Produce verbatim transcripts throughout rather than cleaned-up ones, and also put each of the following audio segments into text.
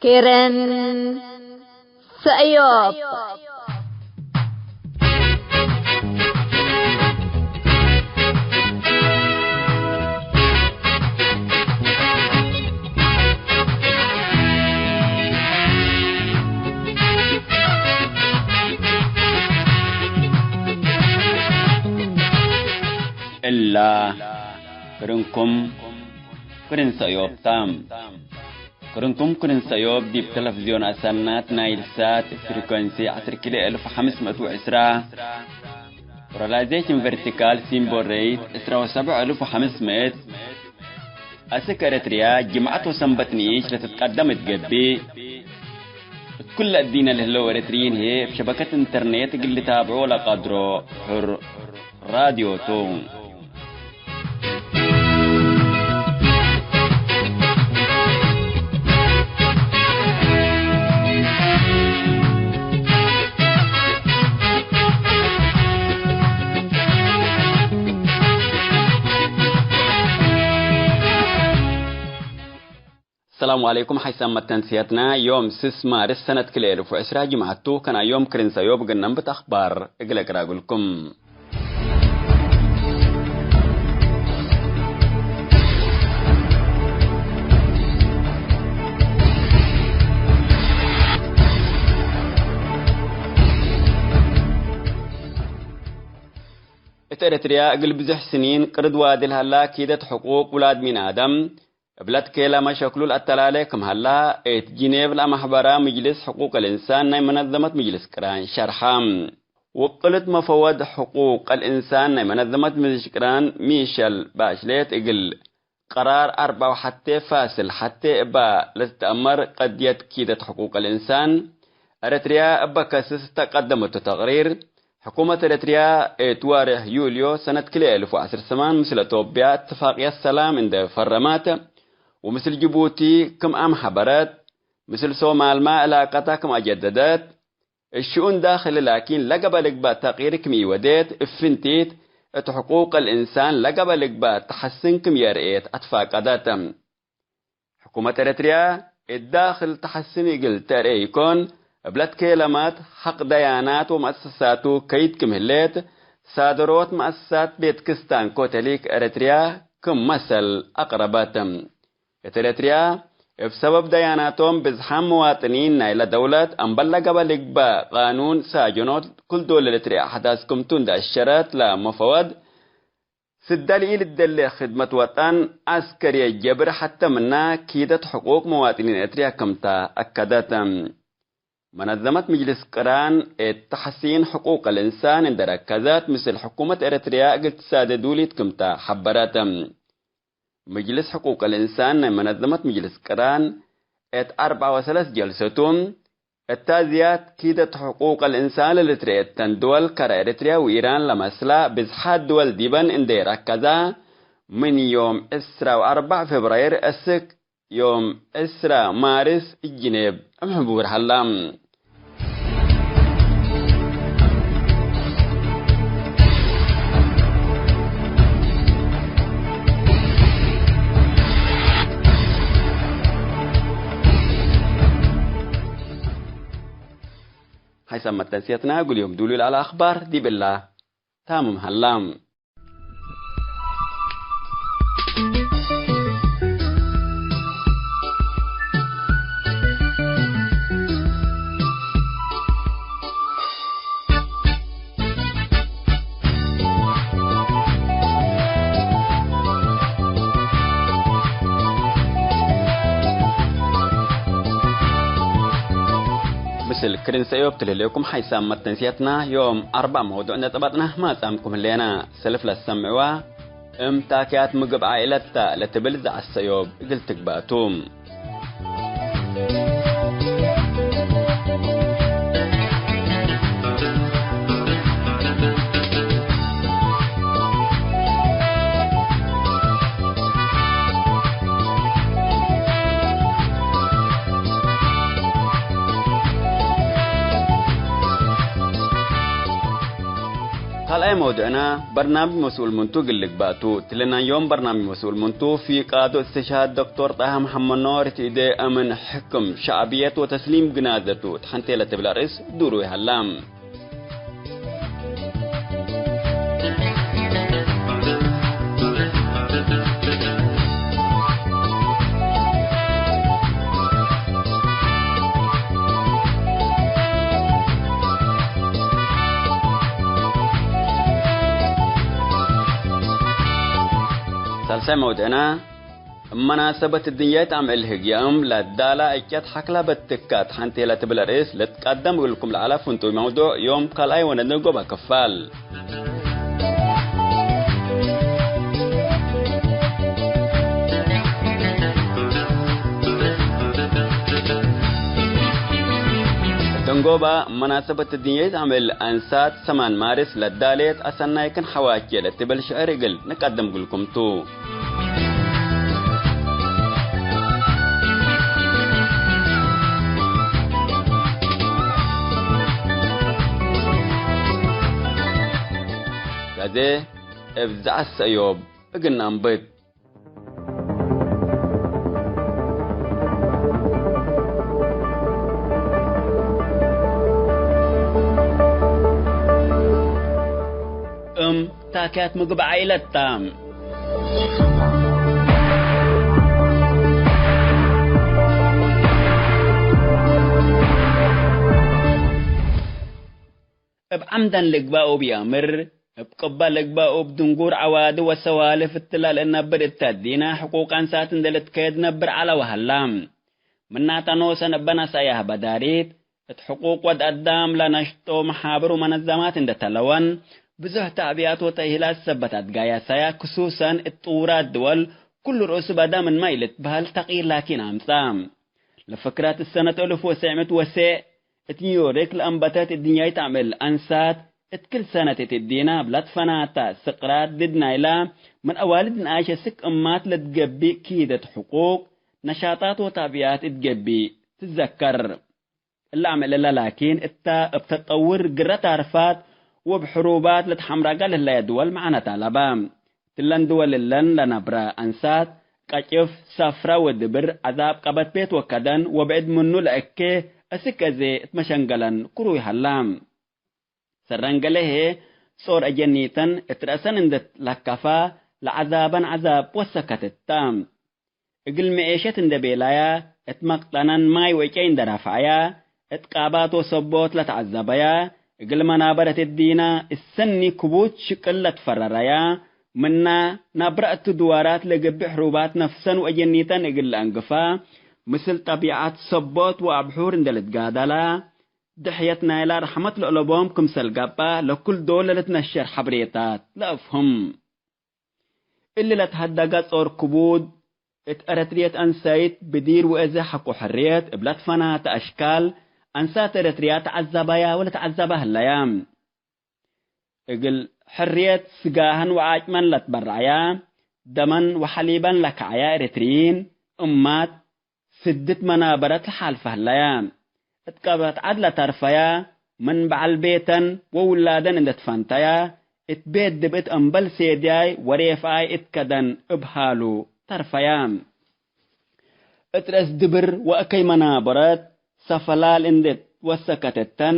ክርን ሰእዮብ። እላ ክርንኩም ክርን ሰእዮብ ተ። ክርንኩም ክርን ሰእዮብ ዲብ ተለፍዝዮን አሰናት ናይል ሳት ፍሪኮንሲ ዐስር ኪሎ እልፍ ወሐምስ ምእት ወዕስራ፣ ፖላራይዜሽን ቨርቲካል ሲምቦል ሬት ዕስራ ወሰብዕ እልፍ ወሐምስ ምእት፣ አስክ ኤረትርያ ጅምዐት ወሰንበት ንኢሽ ለትትቀደም እት ገብእ፣ እት ኩለ እዲነ ለህለው ኤረትርዪን ህዬ እብ ሸበከት ኢንተርኔት እግል ልታብዖ ለቀድሮ ሕር ራድዮ ቱ። ሰላሙ ዐለይኩም። ሐይሳም መተንስየትና ዮም ስስ ማርስ ሰነት ክልኤ እልፍ ወዕስራ ጅምዐት ቱ። ከናዮም ክርን ሰእዮብ እግል ነንብት አኽባር እግል እቅራግልኩም። እት ኤረትርያ እግል ብዙሕ ስኒን ቅርድ ዋዲ ለሀላ ኪደት ሕቁቅ ውላድ ሚን አደም እብለት ኬለመ ሸክሉ ለአተላሌ ክም ሀላ፣ እት ጂኔቭ ለአመሕበራ ምጅልስ ሕቁቅ ልእንሳን ናይ መነዘመት ምጅልስ ቅራን ሸርሐ። ውቅልት መፈወድ ሕቁቅ ልእንሳን ናይ መነዘመት ምጅልስ ቅራን ሚሸል ባሽሌት እግል ቀራር አርበዕ ወሐቴ ፋስል ሐቴ እባ ለትትአመር ቀድየት ኪደት ሕቁቅ ልእንሳን ኤረትርያ እበ ከስስ እተ ቀደመቱ ተቅሪር፣ ሕኩመት ኤረትርያ እት ዋሬሕ ዩልዮ ሰነት ክልኤ እልፍ ወዐስር ሰማን ምስል አቶብያ እትፋቅየት ሰላም እንዴ ፈረመት፣ ወምስል ጅቡቲ ክም አምሐበረት፣ ምስል ሶማልመ ዕላቀታ ክም አጀደደት፣ እት ሽኡን ዳክሊ ላኪን ለገበ ልግበእ ተቅይር ክም ኢወዴት፣ እብ ፍንቲት እት ሕቁቅ ልእንሳን ለገበ ልግበእ ተሐስን ክም የርኤት አትፋቀደት። ሕኩመት ኤረትርያ እት ዳክል ተሐስን እግል ተርኤ ኢኮን፣ እብለት ኬለመት ሐቅ ደያናት ወመአሰሳቱ ከይድ ክም ህሌት፣ ሳደሮት መአሰሳት ቤት ክስታን ኮተሊክ ኤረትርያ ክም መሰል አቅረበት። እት ኤረትርያ፣ እብ ሰበብ ደያናቶም ብዝሓም መዋጥኒን ናይለ ደውለት፣ አምበል ለገበ ልግበእ ቃኑን ሳጀኖት፣ ክል ዶል ለልትርኤ አሕዳስ ክምቱ እንዴ አሸረት ለመፈወድ፣ ስደል ኢልደሌ ክድመት ወጠን ዐስከርየ ጀብር ሐተ ምና ኪደት ሕቁቅ መዋጥኒን ኤረትርያ ክምተ አከደት። መነዘመት ምጅልስ ቅራን እት ተሕሲን ሕቁቅ ልእንሳን እንዴ ረከዘት፣ ምስል ሕኩመት ኤረትርያ እግል ትሳዴ ዱሊት ክምተ ሐበረት። ምጅልስ ሕቁቅ ልእንሳን ናይ መነዘመት ምጅልስ ቅራን እት አርበዕ ወሰለስ ጀልሰቱ፣ እታ ዝያድ ኪደት ሕቁቅ ልእንሳን ለልትርኤ እተን ድወል ከረ ኤረትርያ ወኢራን ለመስላ ብዝሓት ድወል ዲበን እንዴ ረከዛ፣ ምን ዮም ዕስራ ወአርበዕ ፌብራይር እስክ ዮም ዕስራ ማርስ እብ ጅኔብ እብ ሕቡር ሀላ። ሐይሳም መተንስየትና እግል ዮም ዱሉይ ለዐለ አኽባር ዲብ እላ ታምም ሀላ። ምስል ክርን ሰእዮብ ትልህሌኩም ሐይሳም መተንስየትና ዮም አርበዕ መውዱዕ እንዴ ጸበጥና ማጻምኩም ህሌና። ሰልፍ ለትሰምዕዋ እም ታክያት ምግብ ዓኢለት ተ ለትብል ዘዐሰ ዮም እግል ትግባእ ቱ። ካልኣይ መውድዕና በርናምጅ መስኡል ምንቱ እግል ልግባእ ቱ። እትለ ናይ ዮም በርናምጅ መስኡል ምንቱ፣ ፊቃዶ እስትሽሃድ ዶክቶር ጣሃ መሐመድ ኖር እት እዴ አምን ሕክም ሸዕብየት ወተስሊም ግናዘቱ እት ሐንቴ ለትብል አርእስ ዱሩ ይሀላ። ሳልሳይ መውድዕና፣ እብ መናሰበት እድንያይት አምዕል ህግየ እም ለዳላ እጨት ሐክላ በትካት ሐንቴ ለትብል ርእስ ልትቀደም እግልኩም ለዐለ ፍንቱይ መውዱዕ ዮም ካልኣይ ወነድንጎበ ክፋል። ደንጎባ መናሰበት ድንየት አምዕል አንሳት ሰማን ማርስ ለዳሌት አሰናይክን ሐዋቼ ለትብል ሽዕር እግል ንቀድም ግልኩም ቱ። ከዜ እብ ዘዐት ሰእዮብ እግል ነአንብት። እም ታክያት ምግብ ዓኢለት ተ። እብ ዐምደን ልግባእ እብ ያምር፣ እብ ቅበ ልግባእ እብ ድንጉር ዐዋዲ ወሰዋልፍ እትለ ለእነብር እተ ዲነ ሕቁቅ አንሳት እንዴ ልትከየድ ነብር ዐለ ወሀላ። ምናተ ኖሰን እበ ነሰአያህ በዳሪት፣ እት ሕቁቅ ወድ አዳም ለነሽጦ መሓብር ወመነዘማት እንዴ ተለወን፣ ብዙሕ ተዕቢያት ወተእሂላት ሰበት አትጋያሰያ፣ ክሱሰን እት ጥዉራት ድወል፣ ኩሉ ርእሱ በደ ምንመ ኢልትበህል ተቅይር ላኪን አምጸ። ለፍክረት እሰነት እልፍ ወሰዕ ምእት ወሰዕ እት ኒውዮርክ ለአንበተት እድንያይት አምዕል አንሳት፣ እት ክል ሰነት እት እዲነ እብ ለትፈናተ ስቅራት ድድ ናይላ ምን አዋልድ ነኣሸ ስክ እማት ለትገብእ ኪደት ሕቁቅ፣ ነሻጣት ወታብያት እት ገብእ ትዘከር። እለ አምዕል እለ ላኪን እተ እብ ተጠውር ግረ ታርፋት ወእብ ሕሩባት ለትሐምረገ ለህለየ ድወል መዓነት አለበ። እትለን ድወል እለን ለነብረ አንሳት፣ ቀጭፍ፣ ሰፍረ ወድብር፣ ዐዛብ ቀበት ቤት ወከደን ወብዕድ ምኑ ለእኬ እስክ አዜ እት መሸንገለን ክሩይ ሀላ። ሰረንገለ ህዬ ጾር አጀኒተን እት ረአሰን እንዴ ትለከፋ ለዐዛበን ዐዛብ ወሰከት እተ። እግል መዔሸት እንዴ ቤላያ፣ እት መቅጠነን ማይ ወጨይ እንዴ ረፍዐያ፣ እት ቃባት ወሰቦት ለተዐዘበያ፣ እግል መናበረት እዲነ እሰኒ ክቡት ሽቅል ለትፈረረያ፣ ምና ናብረ እቱ ድዋራት ለገብእ ሕሩባት ነፍሰን ወአጀኒተን እግል ለአንግፋ፣ ምስል ጠቢዐት ሰቦት ወአብሑር እንዴ ልትጋደላ፣ ድሕየት ናይላ ረሕመት ለእለቦም ክምሰል ገብአ፣ ለኩል ዶል ለልትነሸር ሐብሬታት ለአፍህም። እሊ ለትሀደገ ጾር ክቡድ፣ እት ኤረትርየት አንሳይት ብዲር ወእዘ ሐቆ ሕርየት እብ ለትፈናተ አሽካል፣ አንሳት ኤረትርያ ተዐዘበያ ወለተዐዘበ ህለያ። እግል ሕርየት ስጋህን ወዓጭመን ለትበረዐያ፣ ደመን ወሐሊበን ለከዐያ ኤረትርዪን፣ እማት፣ ስድት መናበረት ለሓልፈ ህለያ። እት ቀብረት ዐድ ለተርፈያ፣ ምን በዐል ቤተን ወውላደን እንዴ ትፈንተያ፣ እት ቤት ድብእት እምበል ሴድያይ ወሬፍኣይ እት ከደን እብ ሃሉ ተርፈያ። እት ረአስ ድብር ወእከይ መናበረት ሰፈላል እንዴ ትወሰከት እተን፣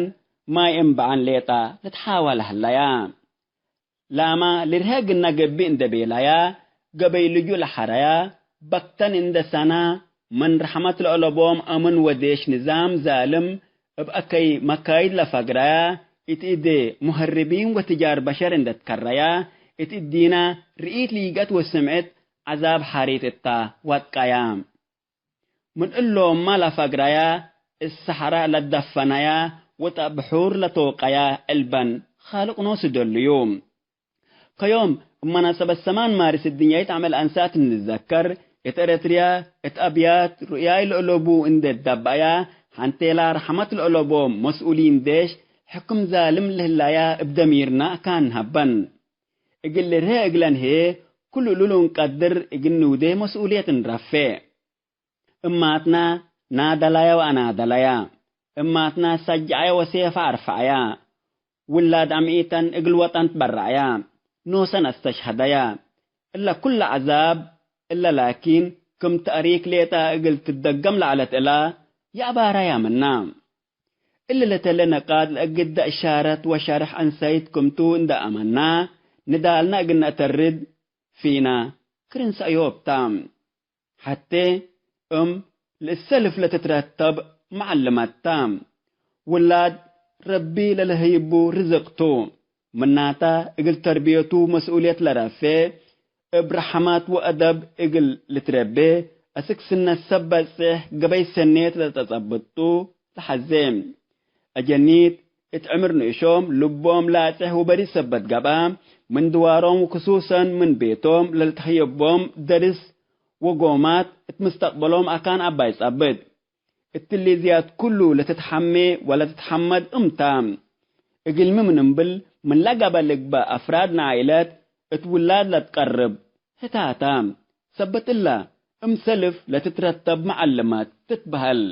ማይ እምበዐን ሌጠ ልትሓወለ ህለያ። ላመ ልርሀ ግነ ገብእ እንዴ ቤላያ፣ ገበይ ልጁእ ለሐረያ፣ በክተን እንዴ ሰና፣ ምን ረሕመት ለአለቦም አምን ወዴሽ ንዛም ዛልም እብ አከይ መካይድ ለፈግረያ፣ እት እዴ ሙሀርቢን ወትጃር በሸር እንዴ ትከረያ፣ እት እዲነ ርኢት ሊገት ወስምዕት ዐዛብ ሐሪት እተ ወድቀያ። ምን እሎምመ ለፈግረያ፣ እት ሰሐራ ለትደፈነያ ወእት አብሑር ለቶቀያ ዕልበን ኻልቅ ኖሱ ደልዩ። ከዮም እብ መናሰበት ሰማን ማርስ እድንያይት ዐመል አንሳት እንዘከር፣ እት ኤረትርያ እት አብያት ሩእያይ ለእለቡ እንዴ ትደበአያ፣ ሐንቴላ ረሐመት ለእለቦም መስኡሊን ዴሽ ሕክም ዛልም ለህላያ እብ ደሚርና ካን ሀበን። እግል ልርሄ እግለን ህዬ፣ ክሉ እሉ እንቀድር እግል ንውዴ መስኡልየት እንረፌ። እማትነ ናደላያ ወአናደላያ፣ እማትነ ሰጅዐያ ወሴፈ አርፈዐያ፣ ውላድ አምኢተን እግል ወጠን ትበረዐያ፣ ኖሰን አስተሽሀደያ። እለ ኩለ ዐዛብ እለ ላኪን፣ ክም ተእሪክ ሌጠ እግል ትደገም ለዐለት እላ፣ ይአባራያ ምና። እሊ ለተሌ ነቃጥ ለእግደ እሻረት ወሸርሕ አንሰይት ክምቱ እንደ አመና፣ ንዳልነ እግል ነአተርድ ፊና፣ ክርን ሰእዮብ ታ። ሐቴ እም ለእሰልፍ ለትትረተብ መዐልመት ተ። ውላድ ረቢ ለለህይቡ ርዝቅ ቱ። ምናተ፣ እግል ተርብየቱ መስኡልየት ለረፌ፣ እብ ረሐመት ወአደብ እግል ልትረቤ፣ አስክ ስነት ሰብ በጽሕ ገበይ ሰኔት ለተጸብጡ ለሐዜ። አጀኒት እት ዕምር ንእሾም ልቦም ላጽሕ ወበሪድ ሰበት ገብአ፣ ምን ድዋሮም ወክሱሰን ምን ቤቶም ለልትሀየቦም ደርስ ወጎማት እት ምስተቅበሎም አካን ዐባይ ጸብጥ። እትሊ ዝያድ ኩሉ ለትትሐሜ ወለትትሐመድ እም ተ። እግልሚ ምን እምብል ምን ለገብአ ልግበእ አፍራድ ንዓይለት እት ውላድ ለትቀርብ ህታተ። ሰበት እለ፣ እም ሰልፍ ለትትረተብ መዐልመት ትትበህል።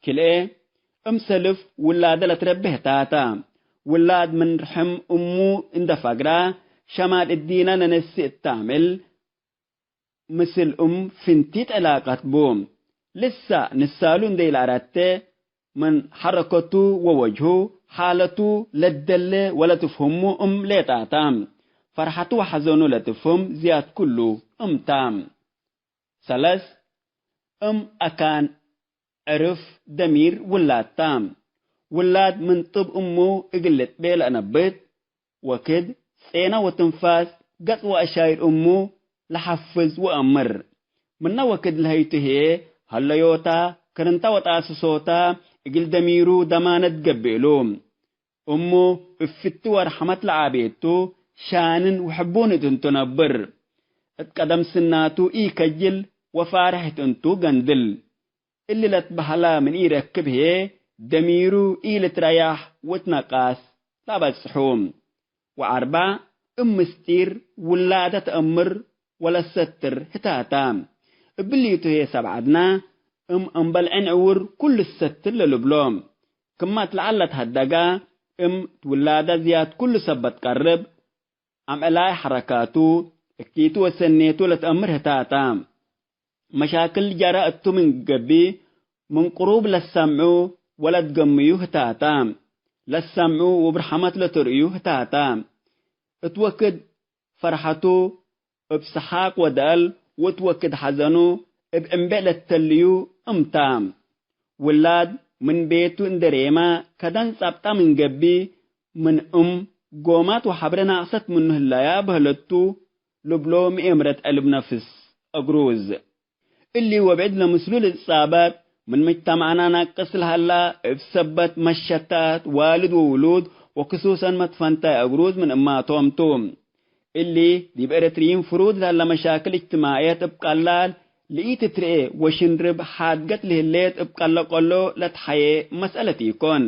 ክልኤ፣ እም ሰልፍ ውላደ ለትረቤ ህታተ። ውላድ ምን ርሕም እሙ እንደ ፈግራ፣ ሸማል እዲነ ለነሲ እታምል፣ ምስል እም ፍንቲት ዕላቀት ቡ። ልሳእ ንሳሉ እንዴ ኢለአረቴ፣ ምን ሐረከቱ ወወጅሁ፣ ሓለቱ ለደሌ ወለትፍህሙ እም ሌጣ ተ። ፈርሐቱ ወሐዘኑ ለትፍህም ዝያድ ኩሉ እም ተ። ሰለስ፣ እም አካን ዕርፍ ደሚር ውላድ ተ። ውላድ ምን ጥብ እሙ እግል ልጥቤ ለአነብት፣ ወክድ፣ ጼነ ወትንፋስ፣ ገጽ ወአሻይር እሙ ለሐፍዝ ወአምር። ምነ ወክድ ለሀይቱ ህዬ፣ ሀለዮታ፣ ክርንታ ወጣስሶታ እግል ደሚሩ ደማነት ገብእ እሉ። እሙ እብ ፍቲ ወረሐመት ለዓቤቱ፣ ሻንን ወሕቡን እት እንቱ ነብር። እት ቀደም ስናቱ ኢከጅል ወፋርሕ እት እንቱ ገንድል። እሊ ለትበህላ ምን ኢረክብ ህዬ፣ ደሚሩ ኢልትረያሕ ወእት ነቃስ ለአበጽሑ። ወአርበዕ፣ እም ምስጢር ውላደ ተአምር ወለሰትር ህታታ። እብሊቱ ህዬ ሰብ ዐድና፣ እም እምበል ዕን ዕውር ኩሉ ሰትር ለልብሎ። ክመት ለዐለት ሀደጋ፣ እም ውላደ ዝያድ ኩሉ ሰበት ቀርብ፣ አምዕላይ ሐረካቱ፣ እኪቱ ወሰኔቱ ለትአምር ህታታ። መሻክል ጀረ እቱ ምን ገብእ፣ ምን ቅሩብ ለሰምዑ ወለትገምዩ ህታታ። ለሰምዑ ወብርሐመት ለትርእዩ ህታታ። እት ወክድ ፈርሐቱ እብ ሰሓቅ ወደአል፣ ወእት ወክድ ሐዘኑ እብ ዕምቤ ለተልዩ እምታ። ውላድ ምን ቤቱ እንዴ ሬመ፣ ከደን ጸብጠ ምን ገብእ፣ ምን እም ጎማት ወሐብሬ ናቅሰት ምኑ ህለያ በህለቱ ልብሎ ምኤምረት ዕልብ ነፍስ አግሩዝ። እሊ ወብዕድ ለምስሉ ልትጻበጥ፣ ምን ምጅተማዕና ናቅስ ለሀላ፣ እብ ሰበት መሸታት ዋልድ ወውሉድ፣ ወክሱሰን መትፈንታይ አግሩዝ ምን እማቶም ቱ። እሊ ዲብ ኤረትርዪን ፍሩድ ለሀለ መሻክል እጅትማዕየት እብ ቀላል ለኢትትርኤ ወሽንርብ ሓድገት ለህሌት እብ ቀለቀሎ ለትሐዬ መስአለት ኢኮን።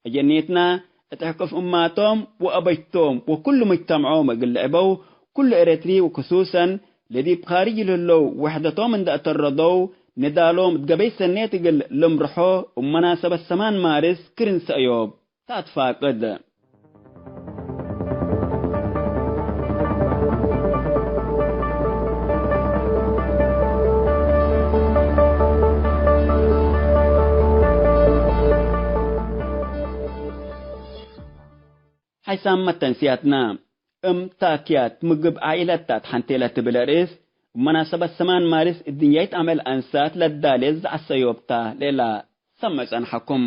አጀኒትና እት ሕቅፍ እማቶም ወአበጅቶም ወኩሉ ሙጅተምዖም እግል ልዕበው፣ ኩሉ ኤረትሪ ወክሱሰን ለዲብ ካርጅ ለህለው ውሕደቶም እንደ አተረደው፣ ንዳሎም እት ገበይ ሰኔት እግል ልምርሖ፣ እብ መናሰበት ሰማን ማርስ ክርን ሰእዮብ ተአትፋቅድ። ሐይሳም መተንስያትና እም ታክያት ምግብ ዓኢለት ታት ሐንቴ ለትብል ርእስ፣ እብ መናሰበት ሰማን ማርስ እድንያይት አመል አንሳት ለዳሌት ዘዐሰዮብታ ሌላ ሰምዕ ጸንሐኩም።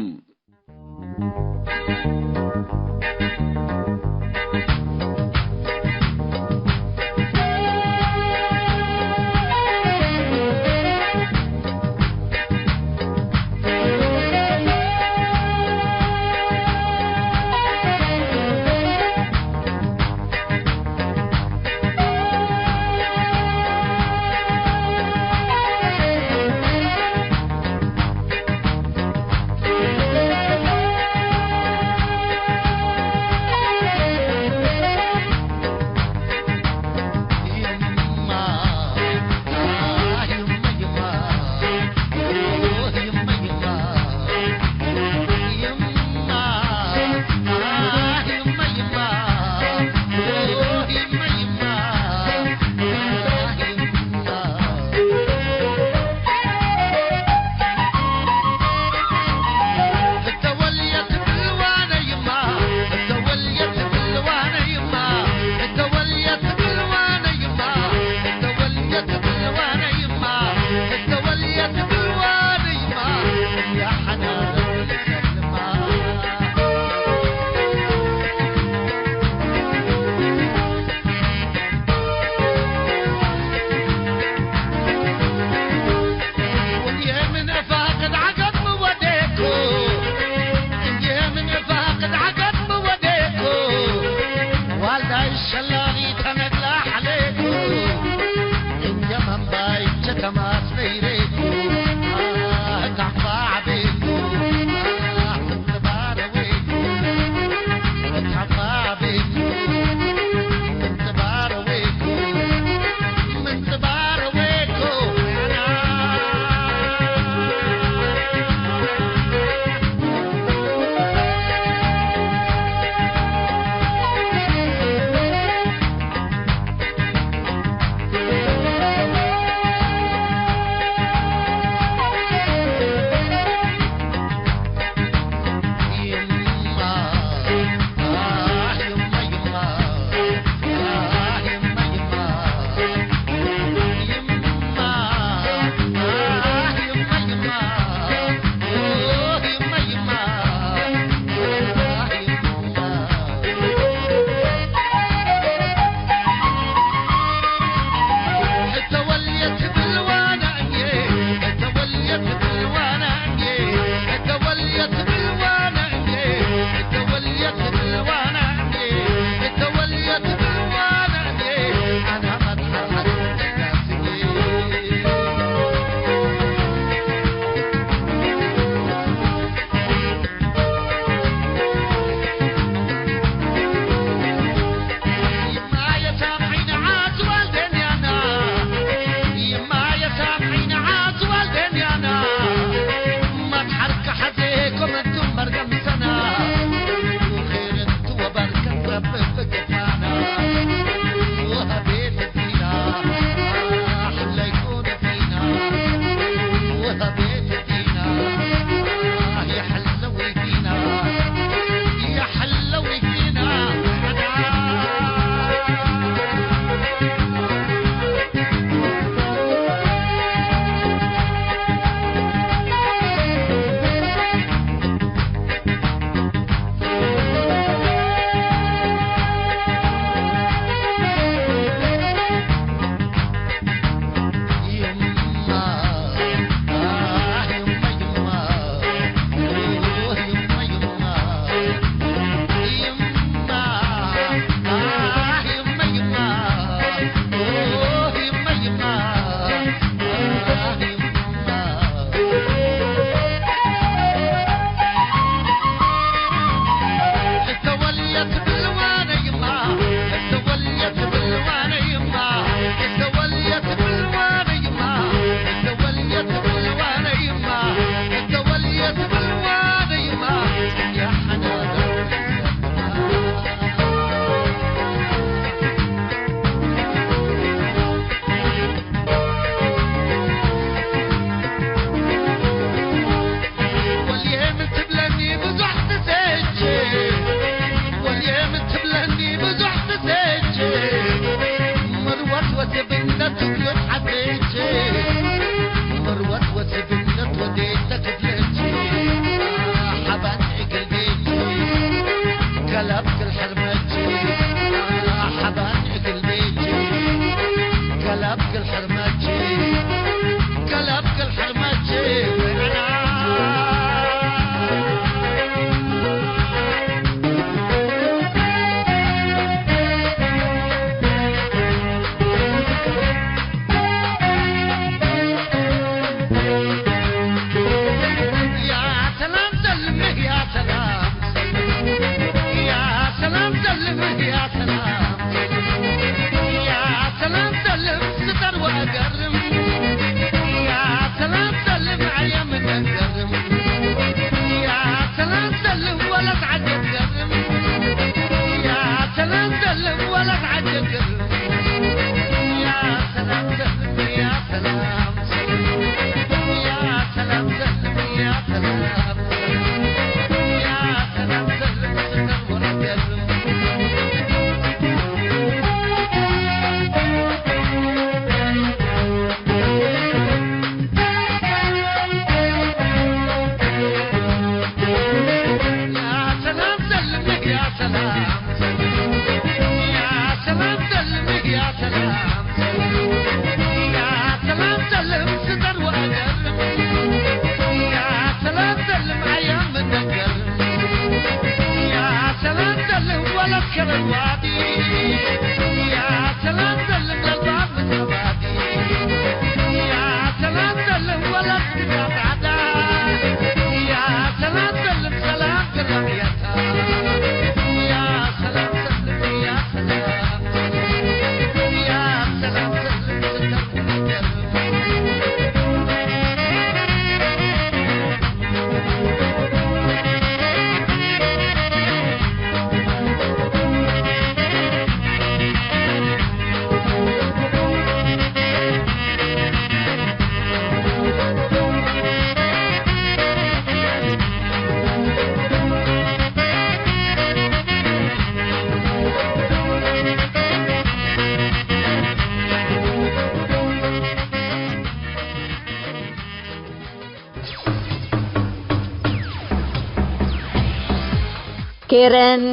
ኬረን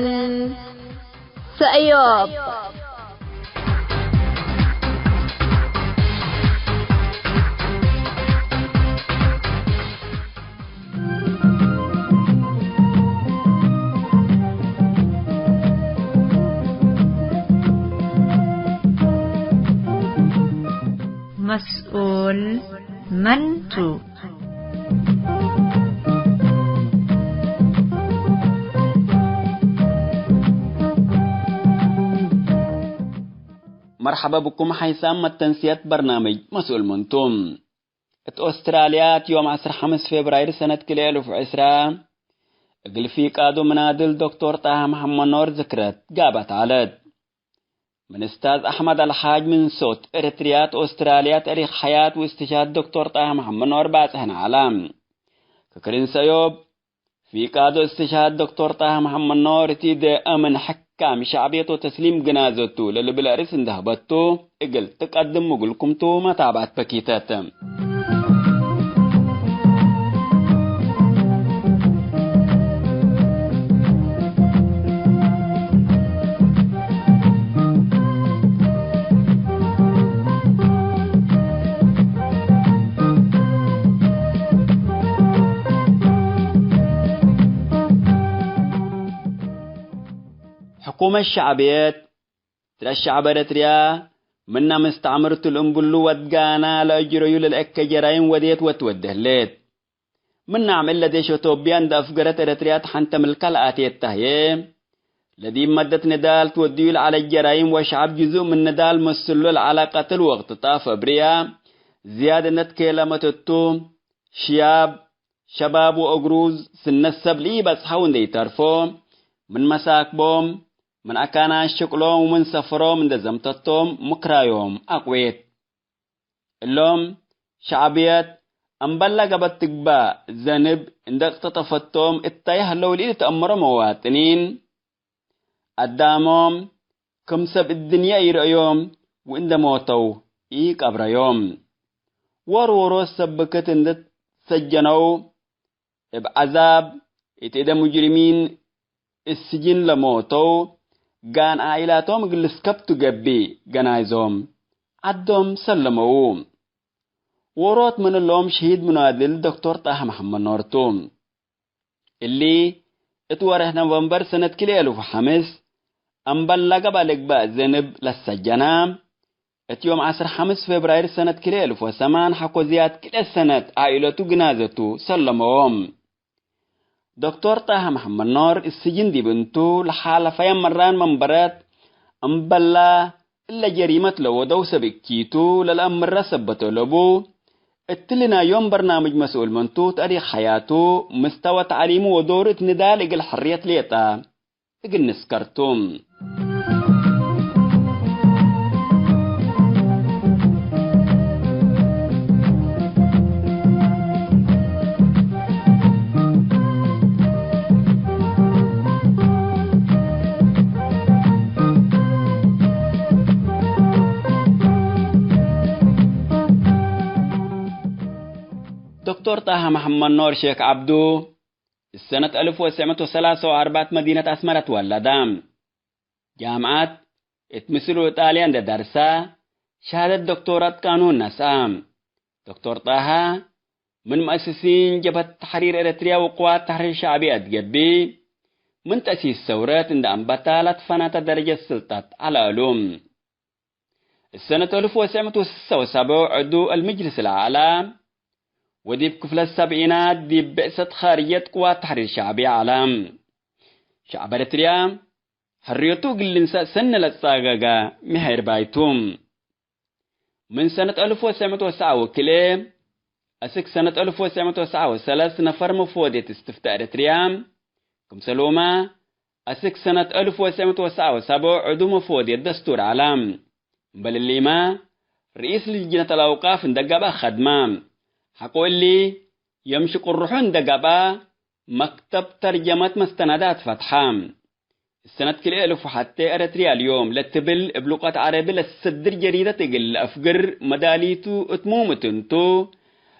ሰእዮብ። መስኡል መን ቱ? መርሐበ ብኩም ሓይሳም መተንስየት በርናምጅ መስኡል መን ቱ። እት ኦስትራልያ፣ እት ዮም ዐስር ሐምስ ፌብራይር ሰነት ክልኤ እልፍ ወዕስራ፣ እግል ፊቃዱ ምናድል ዶክቶር ጣሃ መሐመድ ኖር ዝክረት ጋበት ዐለት። ምን እስታዝ አሕመድ አልሓጅ ምን ሶት ኤረትርያ እት ኦስትራልያ፣ ተእሪክ ሐያት ወእስትሽሃድ ዶክቶር ጣሃ መሐመድ ኖር ባጽሕነ ዐለ። ክክርን ሰእዮብ፣ ፊቃዶ እስትሽሃድ ዶክቶር ጣሃ መሐመድ ኖር፣ እቲ ደአ ምን ሕካም ሸዕብየት ወተስሊም ግናዘቱ ለልብል አርእስ እንደ ህበቱ፣ እግል ትቀድም እግልኩም ቱ መታብዐት በኪተት። ሕኩመት ሸዕብየት፣ ትረ ሸዕብ ኤረትርያ፣ ምነ ምስተዕምር ቱ ለእምብሉ ወድጋና ለአጅረዩ ለልአከ ጀራይም ወዴት ወትወዴ ህሌት። ምን ነዓም እለ ዴሽ ኦቶብያ እንደ አፍገረት ኤረትርያ ተሐንተ ምልካ ለአቴት ተ ህዬ፣ ለዲብ መደት ንዳል ትወድዩ ለዐለት ጀራይም ወሸዐብ ጅዙእ ምን ንዳል መስሎ ለዐለ ቀትል ወቅትጣፍ አብርያ ዝያድ እንደ ትኬለመት እቱ፣ ሽያብ፣ ሸባብ ወአግሩዝ ስነት ሰብ ለኢበጽሐው እንደ ኢተርፎ፣ ምን መሳክቦም፣ ምን አካናት ሽቅሎም ወምን ሰፈሮም እንደ ዘምተቶም ምክራዮም አቅዌት። እሎም ሸዕብየት እምበል ለገበት ትግባእ ዘንብ እንደ እቅተጠፈቶም እታይ ሀለው ለኢልትአመሮ መዋጥኒን፣ አዳሞም ክም ሰብ እድንየ ኢረአዮም ወእንደ ሞተው ኢቀብረዮም። ዎር ዎሮት ሰብ ብክት እንደ ትሰጀነው እብ ዐዛብ እት እደ ሙጅሪሚን እት ስጅን ለሞተው ጋን ዓኢላቶም እግል ልስከብቱ ገብእ ገናይዞም ዐዶም ሰለመዉ። ዎሮት ምን እሎም ሸሂድ ሙናድል ዶክቶር ጣሃ መሐመድ ኖር ቱ። እሊ እት ወርሕ ኖቨምበር ሰነት ክልኤ እልፍ ወሐምስ እምበል ለገብአ ልግባእ ዘንብ ለሰጀና፣ እት ዮም ዐስር ሐምስ ፌብራይር ሰነት ክልኤ እልፍ ወሰማን ሐቆ ዝያድ ክልኤ ሰነት ዓኢለቱ ግናዘቱ ሰለመዎም። ዶክቶር ጣሃ መሐመድ ኖር እት ስጅን ዲብ እንቱ ለሓለፈየ መራን መንበረት እምበላ እለ ጀሪመት ለወደው ሰብ እኪቱ ለለአምረ ሰበት አለቡ። እትሊ ናይ ዮም በርናምጅ መስኡል መንቱ ተእሪክ ሐያቱ፣ ምስተወ ተዕሊሙ ወዶሩ እት ንዳል እግል ሕርየት ሌጠ እግል ንስከር ቱ። ዶክቶር ጣሃ መሐመድ ኖር ሼክ ዐብዱ፣ እሰነት አልፍ ወትስዕ ምእት ወሰላሰ ወአርበዕ መዲነት አስመረ ትወለደ። ጃምዐት እት ምስሉ ኢጣልያ እንዴ ደርሰ፣ ሸሃደት ዶክቶራት ቃኑን ነስአ። ዶክቶር ጣሃ፣ ምን መአስሲን ጀብሀት ተሕሪር ኤረትርያ ወቅዋት ተሕሪር ሸዕብያ እት ገብእ፣ ምን ተእሲስ ሰውረት እንዴ አንበተ ለትፈነተ ደረጀት ስልጠት ዐለ እሉ። እሰነት አልፍ ወትስዕ ምእት ወስሳ ወሰብዕ ዕዱ አልመጅልስ ለአዕላ፣ ወዲብ ክፍለት ሰብዒናት ዲብ ብዕሰት ኻርጅየት ቅዋት ተሕሪር ሸዕብያ ዐለ። ሸዕብ ኤረትርያ፣ ሕርየቱ እግል ልንሰእ ሰኒ ለትጻገገ ምሔር ባይቱ። ምን ሰነት አልፍ ወትስዕ ምእት ወትስዓ ወክልኤ አስክ ሰነት አልፍ ወትስዕ ምእት ወትስዓ ወሰለስ ነፈር መፍወድየት እስትፍታእ ኤረትርያ፣ ክምሰልሁመ አስክ ሰነት አልፍ ወትስዕ ምእት ወትስዓ ወሰብዕ ዕዱ መፍወድየት ደስቱር ዐለ። እምበል እሊመ፣ ርኢስ ልጅነት አልአውቃፍ እንዴ ገብአ ከድመ። ሐቆ እሊ፣ የም ሽቅርሑ እንዴ ገብአ፣ መክተብ ተርጀመት መስተናዳት ፈትሐ። እሰነት ክልኤ እልፍ ወሐቴ ኤረትርያ አልዮም ለትብል እብ ሉቀት ዐረቢ ለትሰድር ጀሪደት እግል ለአፍግር መዳሊቱ እት ሙም እት እንቱ፣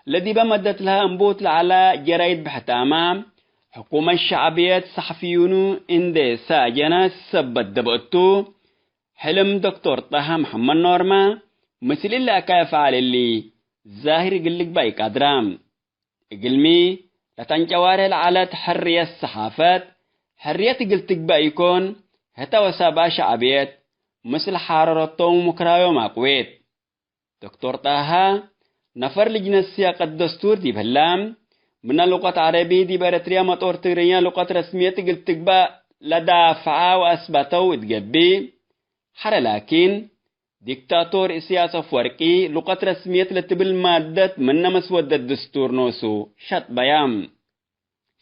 ለዲበ መደት ለሀ እንቡት ለዐለ ጀራይድ ብሕታመ፣ ሕኩመት ሸዕብየት ሰሐፍዩኑ እንዴ ሳጀነ ሰበት ደበእቱ፣ ሕልም ዶክቶር ጣሃ መሐመድ ኖርመ፣ ምስል እሊ አካይ አፍዓል እሊ ዛሂር እግል ልግባእ ኢቀድረ። እግልሚ፣ ለተንጨዋሬ ለዐለት ሕርየት ሰሓፈት፣ ሕርየት እግል ትግበእ ኢኮን፣ ህተ ወሰብአ ሸዕብየት፣ ምስል ሓረረቶም ወምክራዮም አቅዌት። ዶክቶር ጣሃ፣ ነፈር ልጅነት ሲያቀት ደስቱር ዲብ ህለ፣ ምነ ሉቀት ዐረቢ ዲብ ኤረትርያ መጦር ትግርኛ ሉቀት ረስምየት እግል ትግበእ ለዳፍዐ ወአስበተው እት ገብእ፣ ሐረ ላኪን፣ ዲክታቶር እስያስ አፍወርቂ፣ ሉቀት ረስምየት ለትብል ማደት ምነ መስወደት ድስቱር ኖሱ ሸጥበያ።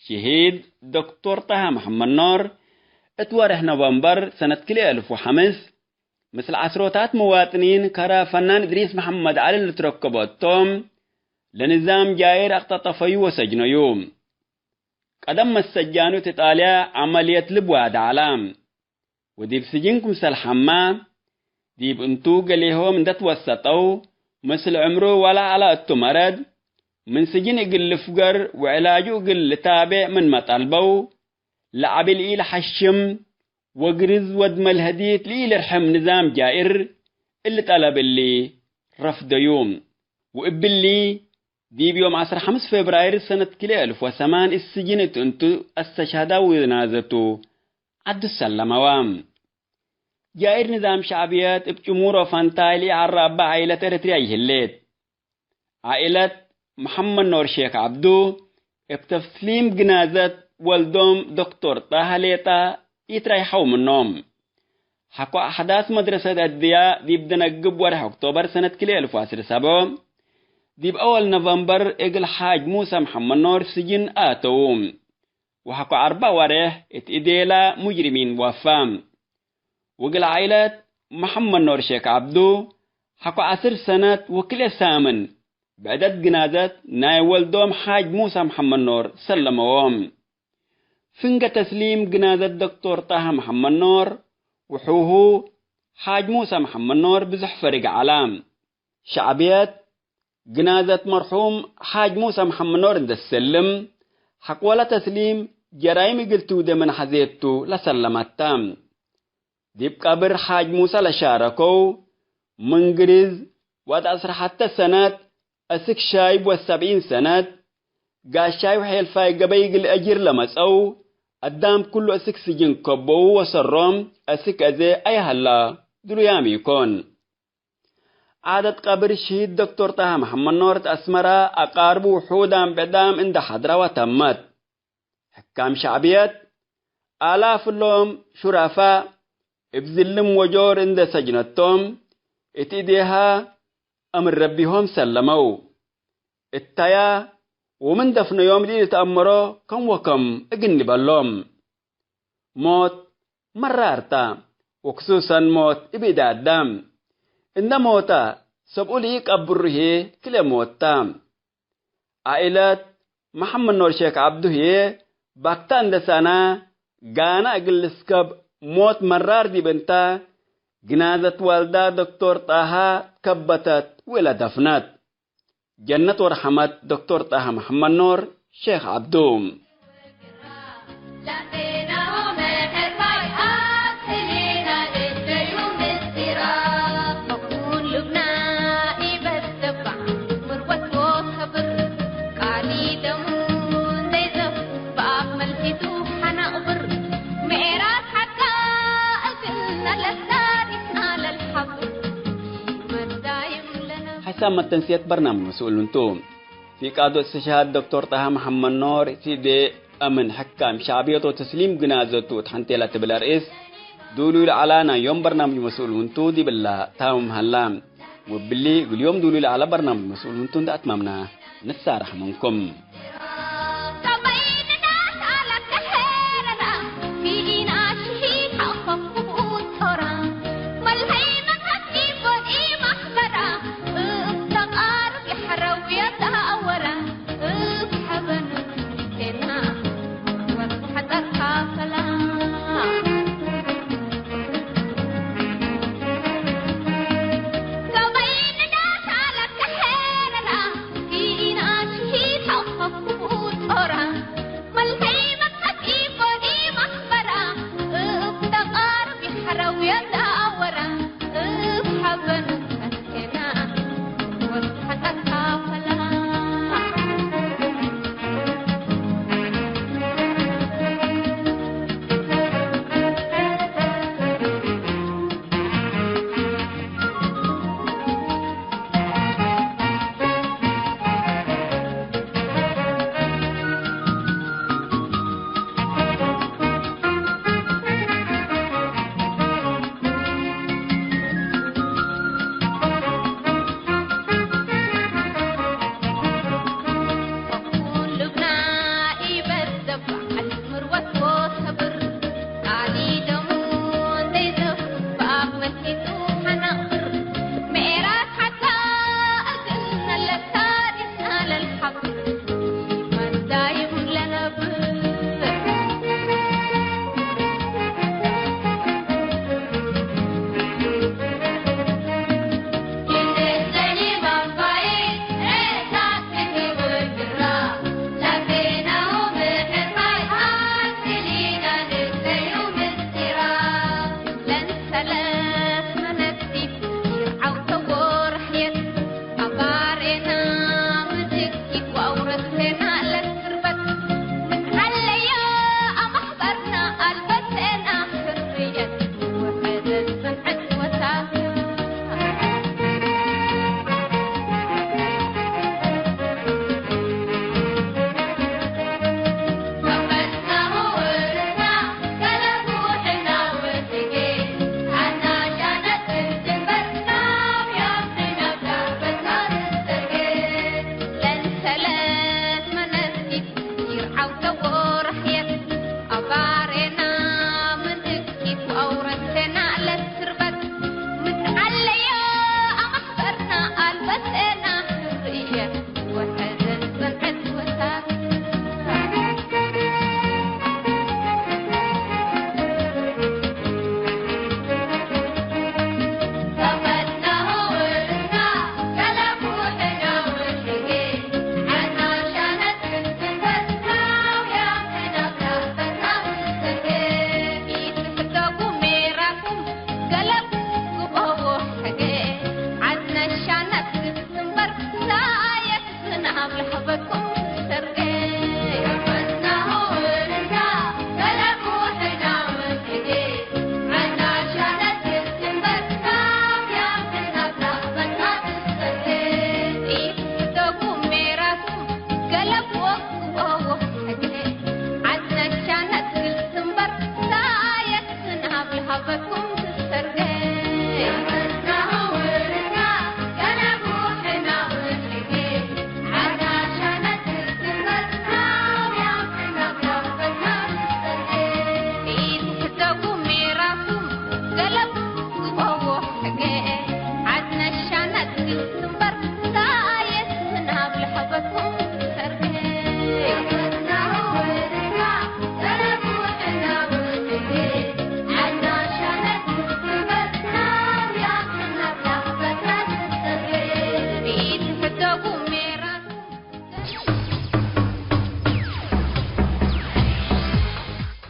ሽሂድ ዶክቶር ጣሃ መሐመድ ኖር፣ እት ወርሕ ኖቨምበር ሰነት ክልኤ እልፍ ወሐምስ፣ ምስል ዐስሮታት መዋጥኒን ከረ ፈናን እድሪስ መሐመድ ዐሊ ልትረከቦ እቶም፣ ለንዛም ጃይር አቅጠጠፈዩ ወሰጅነዩ። ቀደም መሰጃኑ እት ኢጣልያ ዐመልየት ልብ ዋደ ዐለ። ወዲብ ስጅን ክምሰል ሐማ፣ ዲብ እንቱ ገሌሆም እንዴ ትወሰጠው፣ ምስል ዕምሩ ወላ ዐለ እቱ መረድ፣ ምን ስጅን እግል ልፍገር ወዕላጁ እግል ልታቤዕ ምንመ ጠልበው፣ ለዐቢ ለኢለሐሽም ወግርዝ ወድ መልሀዲት ለኢልርሕም ንዛም ጃኢር፣ እሊ ጠለብ እሊ ረፍደዩ። ወእብሊ፣ ዲብ ዮም ዐስር ሐምስ ፌብራይር ሰነት ክልኤ እልፍ ወሰማን እት ስጅን እት እንቱ አስተሽሀዳ ወናዘቱ ዐዱ ሰለመዋ። ጃኢር ንዛም ሸዕብየት እብ ጭሙሮ ፈንታይ ለኢዐራበ ዓኢለት ኤረትርያ ይህሌት። ዓኢለት መሐመድ ኖር ሼክ ዐብዱ፣ እብ ተስሊም ግናዘት ወልዶም ዶክቶር ጣሃ ሌጣ ኢትራይሐው ምኖም። ሐቆ አሕዳስ መድረሰት አድያ ዲብ ደነግብ ወርሕ ኦክቶበር ሰነት ክልኤ እልፍ ወዐስር ሰቦ፣ ዲብ አወል ኖቨምበር እግል ሓጅ ሙሰ መሐመድ ኖር ስጅን አተዉ። ወሐቆ አርበዕ ወሬሕ እት እዴላ ሙጅሪሚን ወፋ። ወእግል ዓኢለት መሐመድ ኖር ሼክ ዐብዱ፣ ሐቆ ዐስር ሰነት ወክልኤ ሳምን ብዕደት ግናዘት ናይ ወልዶም ሓጅ ሙሰ መሐመድ ኖር ሰለመዎም። ፍንገ ተስሊም ግናዘት ዶክቶር ጣሃ መሐመድ ኖር ወሑሁ ሓጅ ሙሰ መሐመድ ኖር ብዙሕ ፈርግ ዐለ። ሸዕብየት ግናዘት መርሑም ሓጅ ሙሰ መሐመድ ኖር እንዴ ትሰልም፣ ሐቆለ ተስሊም ጀራይም እግል ትውዴ ምን ሐዜቱ ለሰለመት ተ። ዲብ ቀብር ሓጅ ሙሰ ለሻረከው፣ ምን ግርዝ ወድ ዐስር ሐተ ሰነት አስክ ሻይብ ወሰብዒን ሰነት፣ ጋሻይ ወሔልፋይ ገበይ እግል አጅር ለመጸው አዳም ኩሉ አስክ ስጅን ከበው ወሰሮም አስክ አዜ አይ ሀላ ድሉያም ኢኮን። ዓደት ቀብር ሽሂድ ዶክቶር ጣሃ መሐመድ ኖር እት አስመረ አቃርቡ ውሑዳም ብዕዳም እንዴ ሐድረወ ተመት። ሕካም ሸዕብየት፣ አላፍ እሎም ሹራፋእ እብ ዝልም ወጆር እንዴ ሰጅነቶም፣ እት እዴሃ አምር ረቢሆም ሰለመው። እተያ ወምን ደፍነዮም ለኢልትአመሮ ከም ወከም እግል ኒበሎም። ሞት መራር ተ፣ ወክሱሰን ሞት እብ እድ አዳም። እንደ ሞተ ሰብኡ ለኢቀብሩ ህዬ ክልኤ ሞት ተ። ዓኢለት መሐመድ ኖር ሼክ ዐብዱ ህዬ ባክታ እንደ ሳና ጋና እግል ልስከብ ሞት መራር ዲብ እንተ፣ ግናዘት ዋልዳ ዶክቶር ጣሃ ከበተት ወእለ ደፍነት። ጀነት ወረሐመት ዶክቶር ጣሃ መሐመድ ኖር፣ ሼክ ዐብዱ። ሐሳብ መተንስየት በርናምጅ መስኡል እንቱ። ፊቃዶ እስትሽሃድ ዶክቶር ጣሃ መሐመድ ኖር፣ ሲዴ አምን ሕካም ሻዕብየት ወተስሊም ግናዘቱ እት ሐንቴ ለትብል አርእስ፣ ዱሉይ ለዐላ ናይ ዮም በርናምጅ መስኡል እንቱ ዲብላ ታምም ሀላ። ወብሊ እግል ዮም ዱሉይ ለዐለ በርናምጅ መስኡል እንቱ እንደ አትማምና ንሳረሕ ምንኩም።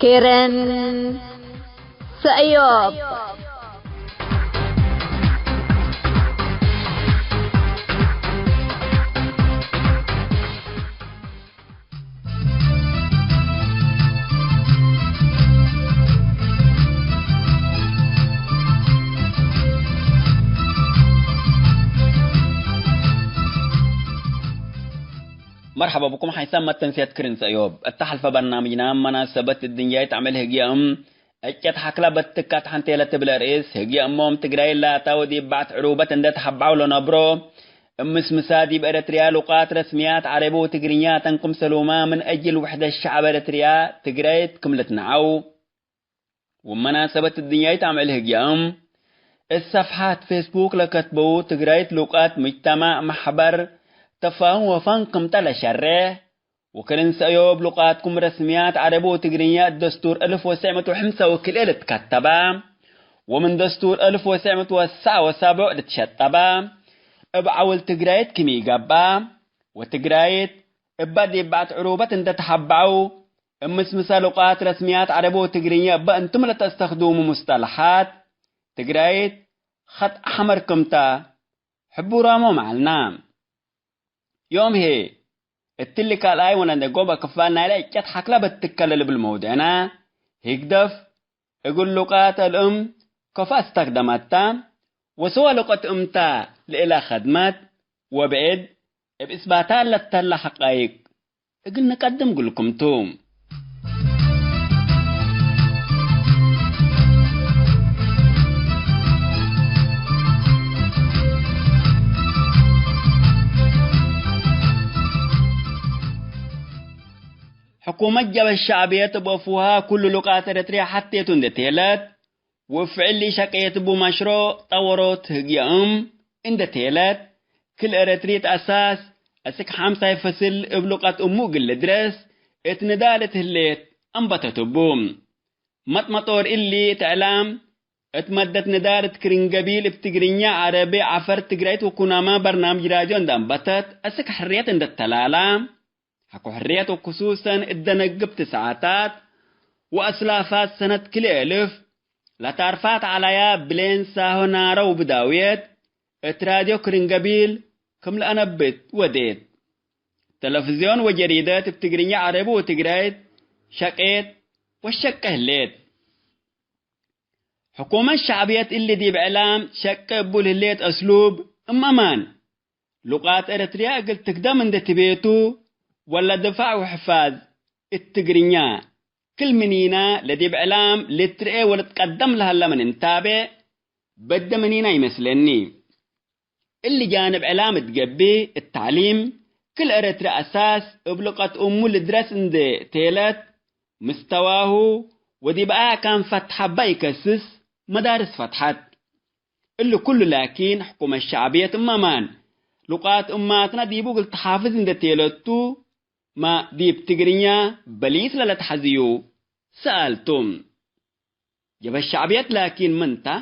ኬረን ሰእዮብ። መርሐባ ብኩም ሓይሳም መተንስያት ክርን ሰእዮብ። እተ ሐልፈ በርናምጅና መናሰበት እድንያይት አምዕል ህግየ እም ዕጨት ሐክላ በትካት ሐንቴ ለትብል ርእስ ህግየ እሞም ትግራይ ላታ ወዲብ ባዕት ዕሩበት እንደ ተሐባው ለነብሮ እምስምሳ ዲብ ኤረትርያ ሉቃት ረስምያት ዐረቢ ወትግርኛ ተን ክምሰሉማ ምን አጅል ውሕደት ሸዐብ ኤረትርያ ትግራይት ክም ልትነዐው። ወመናሰበት እድንያይት አምዕል ህግያም፣ እት ሰፍሓት ፌስቡክ ለከትበው ትግራይት ሉቃት ሙጅተማዕ መሕበር ተፋሁም ወፈን ክምተ ለሸሬሕ፣ ወክርን ሰእዮብ ሉቃትኩም ረስምያት ዐረቢ ወትግርኛ እት ደስቱር እልፍ ወሰዕ ምእት ወሐምሳ ወክልኤ ልትከተባ፣ ወምን ደስቱር እልፍ ወሰዕ ምእት ወሰዓ ወሰቡዕ ልትሸጠባ፣ እብ ዐውል ትግራይት ክም ኢገብአ፣ ወትግራይት እበ ዲብ ባዕት ዕሩበት እንደ ተሐበዐው፣ እምስምሰ ሉቃት ረስምያት ዐረቢ ወትግርኛ እበ እንቱም ለተስተክዱሙ ሙስጠለሓት ትግራይት ኸጥ አሕመር ክምተ ሕቡራሞም ዐልነ። ዮም ህዬ፣ እትሊ ካልኣይ ወነደጎበ ክፋል ናይለ ዕጨት ሐክለ በትከ ለልብል መውድዕነ፣ ህግደፍ እግል ሉቃት አልእም ከፎ አስተክደመት ተ፣ ወሰወ ሉቀት እምታ ለእለ ከድመት፣ ወብዕድ እብ እስባታት ለተህለ ሐቃይቅ እግል ንቀድም እግልኩም ቱ። ሕኩመት ጀበህት ሸዕብየት እብ አፉሃ ኩሉ ሉቃት ኤረትርየ ሐቴቱ እንዴ ቴለት፣ ወእብ ፍዕል ኢሸቄት እቡ መሽሮዕ ጠወሮት ህግየ እም እንዴ ቴለት፣ ክል ኤረትርይት አሳስ አስክ ሓምሳይ ፈስል እብ ሉቀት እሙ እግል ልድረስ እት ንዳል እት ህሌት አንበተት እቡ። መጥመጦር እሊ እት እዕላም እት መደት ንዳል እት ክሪንገቢል እብ ትግርኛ፣ ዐረቢ፣ ዐፈር፣ ትግራይት ወኩናማ በርናምጅ ራድዮ እንዴ አንበተት አስክ ሕርየት እንዴ ተላላ፣ ሐቆ ሕርየት ወክሱሰን እት ደነግብት ሰዓታት ወአስላፋት ሰነት ክልኤ እልፍ ለታርፋት ዐለያ ብሌን ሳሆ ናረ ውብዳውየት እት ራድዮ ክርን ገቢል ክም ለአነብት ወዴት። ተለፍዝዮን ወጀሪደት እብ ትግርኛ፣ ዐረቢ ወትግራይት ሸቄት ወሸቄ ህሌት። ሕኩመት ሸዕብየት እሊ ዲብ እዕላም ሸቄ እቡ ለህሌት አስሉብ እም አማን ሉቃት ኤረትርያ እግል ትክደም እንዴ ትቤቱ፣ ወለ ድፋዕ ወሕፋዝ እት ትግርኛ ክል ምኒና ለዲብ እዕላም ልትርኤ ወልትቀደም ለሀለ ምን እንታቤ፣ በደ ምኒና ይመስለኒ። እሊ ጃንብ እዕላም እት ገብእ፣ እት ተዕሊም ክል ኤረትርያ አሳስ እብ ሉቀት እሙ ልድረስ እንዴ ቴለት፣ ምስተዋሁ ወዲብ አካን ፈትሐ እባ ኢከስስ መዳርስ ፈትሐት። እሊ ኩሉ ላኪን ሕኩመት ሸዕብየት እም አማን ሉቃት እማትነ ዲቡ እግል ተሓፍዝ እንዴ ቴለቱ፣ ማ ዲብ ትግርኛ በሊስ ለለትሐዝዩ ሰኣል ቱ። ጀበህት ሸዕብየት ላኪን ምን ተ?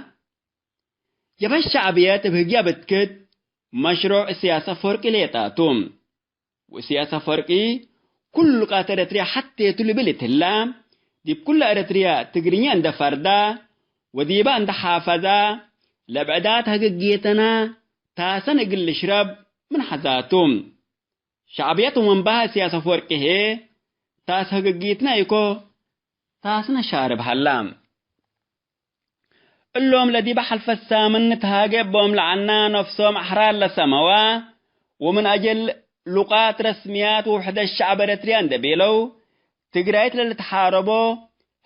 ጀበህት ሸዕብየት እብ ህግየ ብትክት መሽሮዕ እስያስ አፈወርቂ ሌጣ ቱ። ወእስያስ አፈወርቂ ኩሉ ሉቃት ኤረትርያ ሐቴ ቱ ልብል እትላ፣ ዲብ ኩለ ኤረትርያ ትግርኛ እንደ ፈርዳ ወዲባ እንደ ሓፈዛ፣ ለብዕዳት ሀገጌተና ታሰን እግል ልሽረብ ምን ሐዛቱ። ሸዕብየት ወመንባህ እስያስ አፈወርቂ ህዬ፣ ታስ ሀገጊትነ ኢኮ፣ ታስነ ሻርብ ሀላ። እሎም ለዲበ ሐልፈት ሳምን ንትሃጌ እቦም ለዐና፣ ነፍሶም አሕራር ለሰመዋ፣ ወምን አጀል ሉቃት ረስምያት ወውሕደት ሸዕብ ኤረትርያ እንዴ ቤለው፣ ትግራይት ለልትሓረቦ፣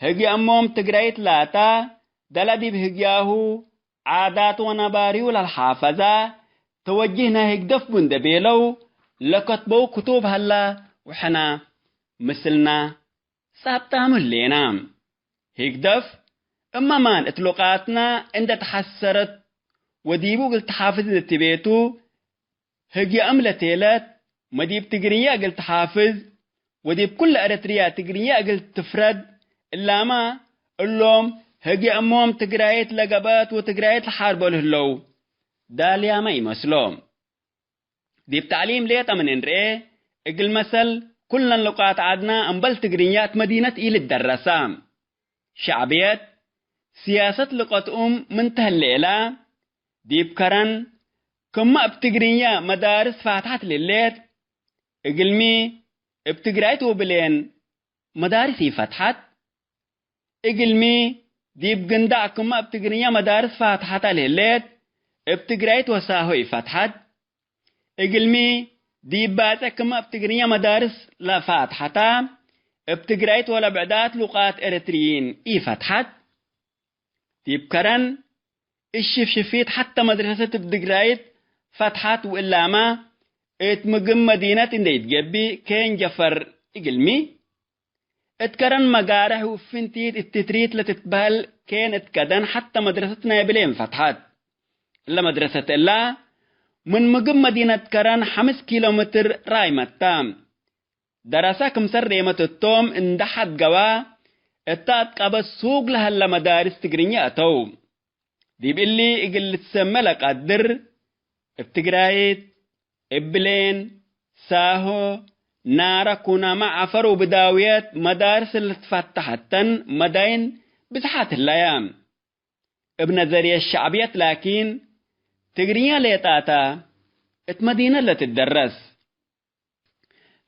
ህግየ እሞም ትግራይት ላታ፣ ደለ ዲብ ህግያሁ፣ ዓዳቱ ወነባሪሁ ለልሓፈዛ፣ ተወጅህ ናይ ህግደፍ ቡ እንዴ ቤለው ለከትበው ክቱብ ሀላ፣ ወሕና ምስልና ጻብጣሙ ህሌና። ህግደፍ እመ ማን እት ሉቃትና እንዴ ተሐሰረት ወዲቡ እግል ተሓፍዝ እንዴ ትቤቱ፣ ህግየ እም ለቴለት፣ መዲብ ትግርኛ እግል ተሓፍዝ፣ ወዲብ ኩለ ኤረትርያ ትግርኛ እግል ትፍረድ፣ እላመ እሎም ህግየ እሞም ትግራይት ለገብአት ወትግራይት ለሓርቦ ለህለው ዳልያመ ኢመስሎ። ዲብ ተዕሊም ሌጠ ምን እንርኤ፣ እግል መሰል፣ ኩለን ሉቃት ዐድነ እምበል ትግርኛ እት መዲነት ኢልትደረሳ። ሸዕብየት፣ ስያሰት ልቀትኡም ምን ተህሌላ፣ ዲብ ከረን ክመ እብ ትግርኛ መዳርስ ፋትሐት ልሌት፣ እግልሚ እብ ትግራይት ወብሌን መዳርስ ኢፈትሐት። እግልሚ ዲብ ግንዳዕ ክመ እብ ትግርኛ መዳርስ ፋትሐት አልህሌት፣ እብ ትግራይት ወሳሆ ኢፈትሐት። እግልሚ ዲብ ባጽዕ ክመ እብ ትግርኛ መዳርስ ለፋትሐታ፣ እብ ትግራይት ወለብዕዳት ሉቃት ኤረትርይን ኢፈትሐት። ዲብ ከረን እሽፍሽፊት ሐተ መድረሰት እብ ትግራይት ፈትሐት ወእላመ እት ምግብ መዲነት እንዴ ኢትገብእ ኬን ጀፈር እግልሚ። እት ከረን መጋርሕ ወፍንቲት እት ትትሪት ለትትበህል ኬን እት ከደን ሐተ መድረሰት ናይ ብሌን ፈትሐት። እለ መድረሰት እላ ምን ምግብ መዲነት ከረን ሐምስ ኪሎ ሜትር ራይመት ተ። ደረሰ ክምሰል ሬመት እቶም እንደ ሐድገዋ እተ አትቀበት ሱግ ለሀለ መዳርስ ትግርኛ አተው። ዲብ እሊ እግል ልትሰመ ለቀድር፣ እብ ትግራይት፣ እብ ብሌን፣ ሳሆ፣ ናረ፣ ኩናማ፣ ዐፈር ወብዳውየት መዳርስ ልትፈተሐተን መዳይን ብዝሓት ህለያ። እብ ነዘርየት ሸዕብየት ላኪን፣ ትግርኛ ሌጣታ እት መዲነት ለትደረስ።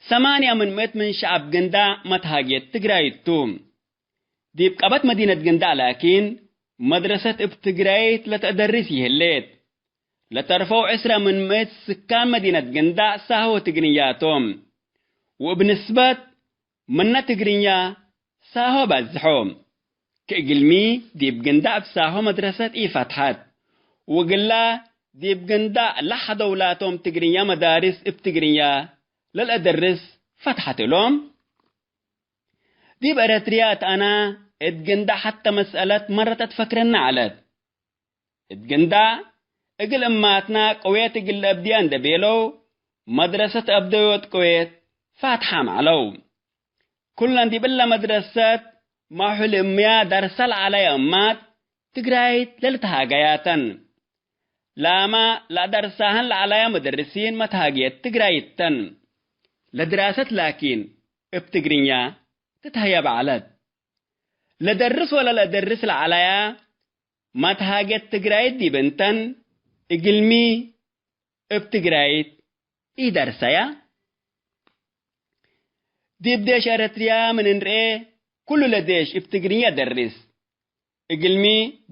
ሰማንያ ምን ምእት ምን ሸዐብ ግንዳዕ መትሃግየት ትግራይት ቱ። ዲብ ቀበት መዲነት ግንዳዕ ላኪን፣ መድረሰት እብ ትግራይት ለተአደርስ ይህሌት። ለተርፈው ዕስረ ምን ምእት ስካን መዲነት ግንዳዕ ሳሆ ትግርኛ ቶም። ወእብ ንስበት ምነ ትግርኛ ሳሆ በዝሖ። ከእግልሚ ዲብ ግንዳዕ እብ ሳሆ መድረሰት ኢፈትሐት። ወእግላ ዲብ ግንዳዕ ለሐደው ላቶም ትግርኛ መዳርስ እብ ትግርኛ ለልአደርስ ፈትሐት እሎም። ዲብ ኤረትርያ እት አና እት ግንዳዕ ሐተ መስአለት መረት አትፈክረኒ ዐለት። እት ግንዳዕ እግል እማትና ቅዌት እግል ለአብድያ እንዴ ቤለው፣ መድረሰት አብደዮት ቅዌት ፋትሓም ዐለው። ኩለን ዲብ እለ መድረሰት ማሑ ልእምያ ደርሰ ለዐለየ እማት ትግራይት ለልትሃገያተን። ላመ ለአደርሳህን ለዐለየ መደርሲን መትሃግየት ትግራይት ተን። ለድራሰት ላኪን እብ ትግርኛ ትትሀየብ ዐለት። ለደርስ ወለለአደርስ ለዐለያ መትሃጌት ትግራይት ዲብ እንተን፣ እግልሚ እብ ትግራይት ኢደርሰያ። ዲብ ዴሽ ኤረትርያ ምን እንርኤ፣ ኩሉ ለዴሽ እብ ትግርኛ ደርስ። እግልሚ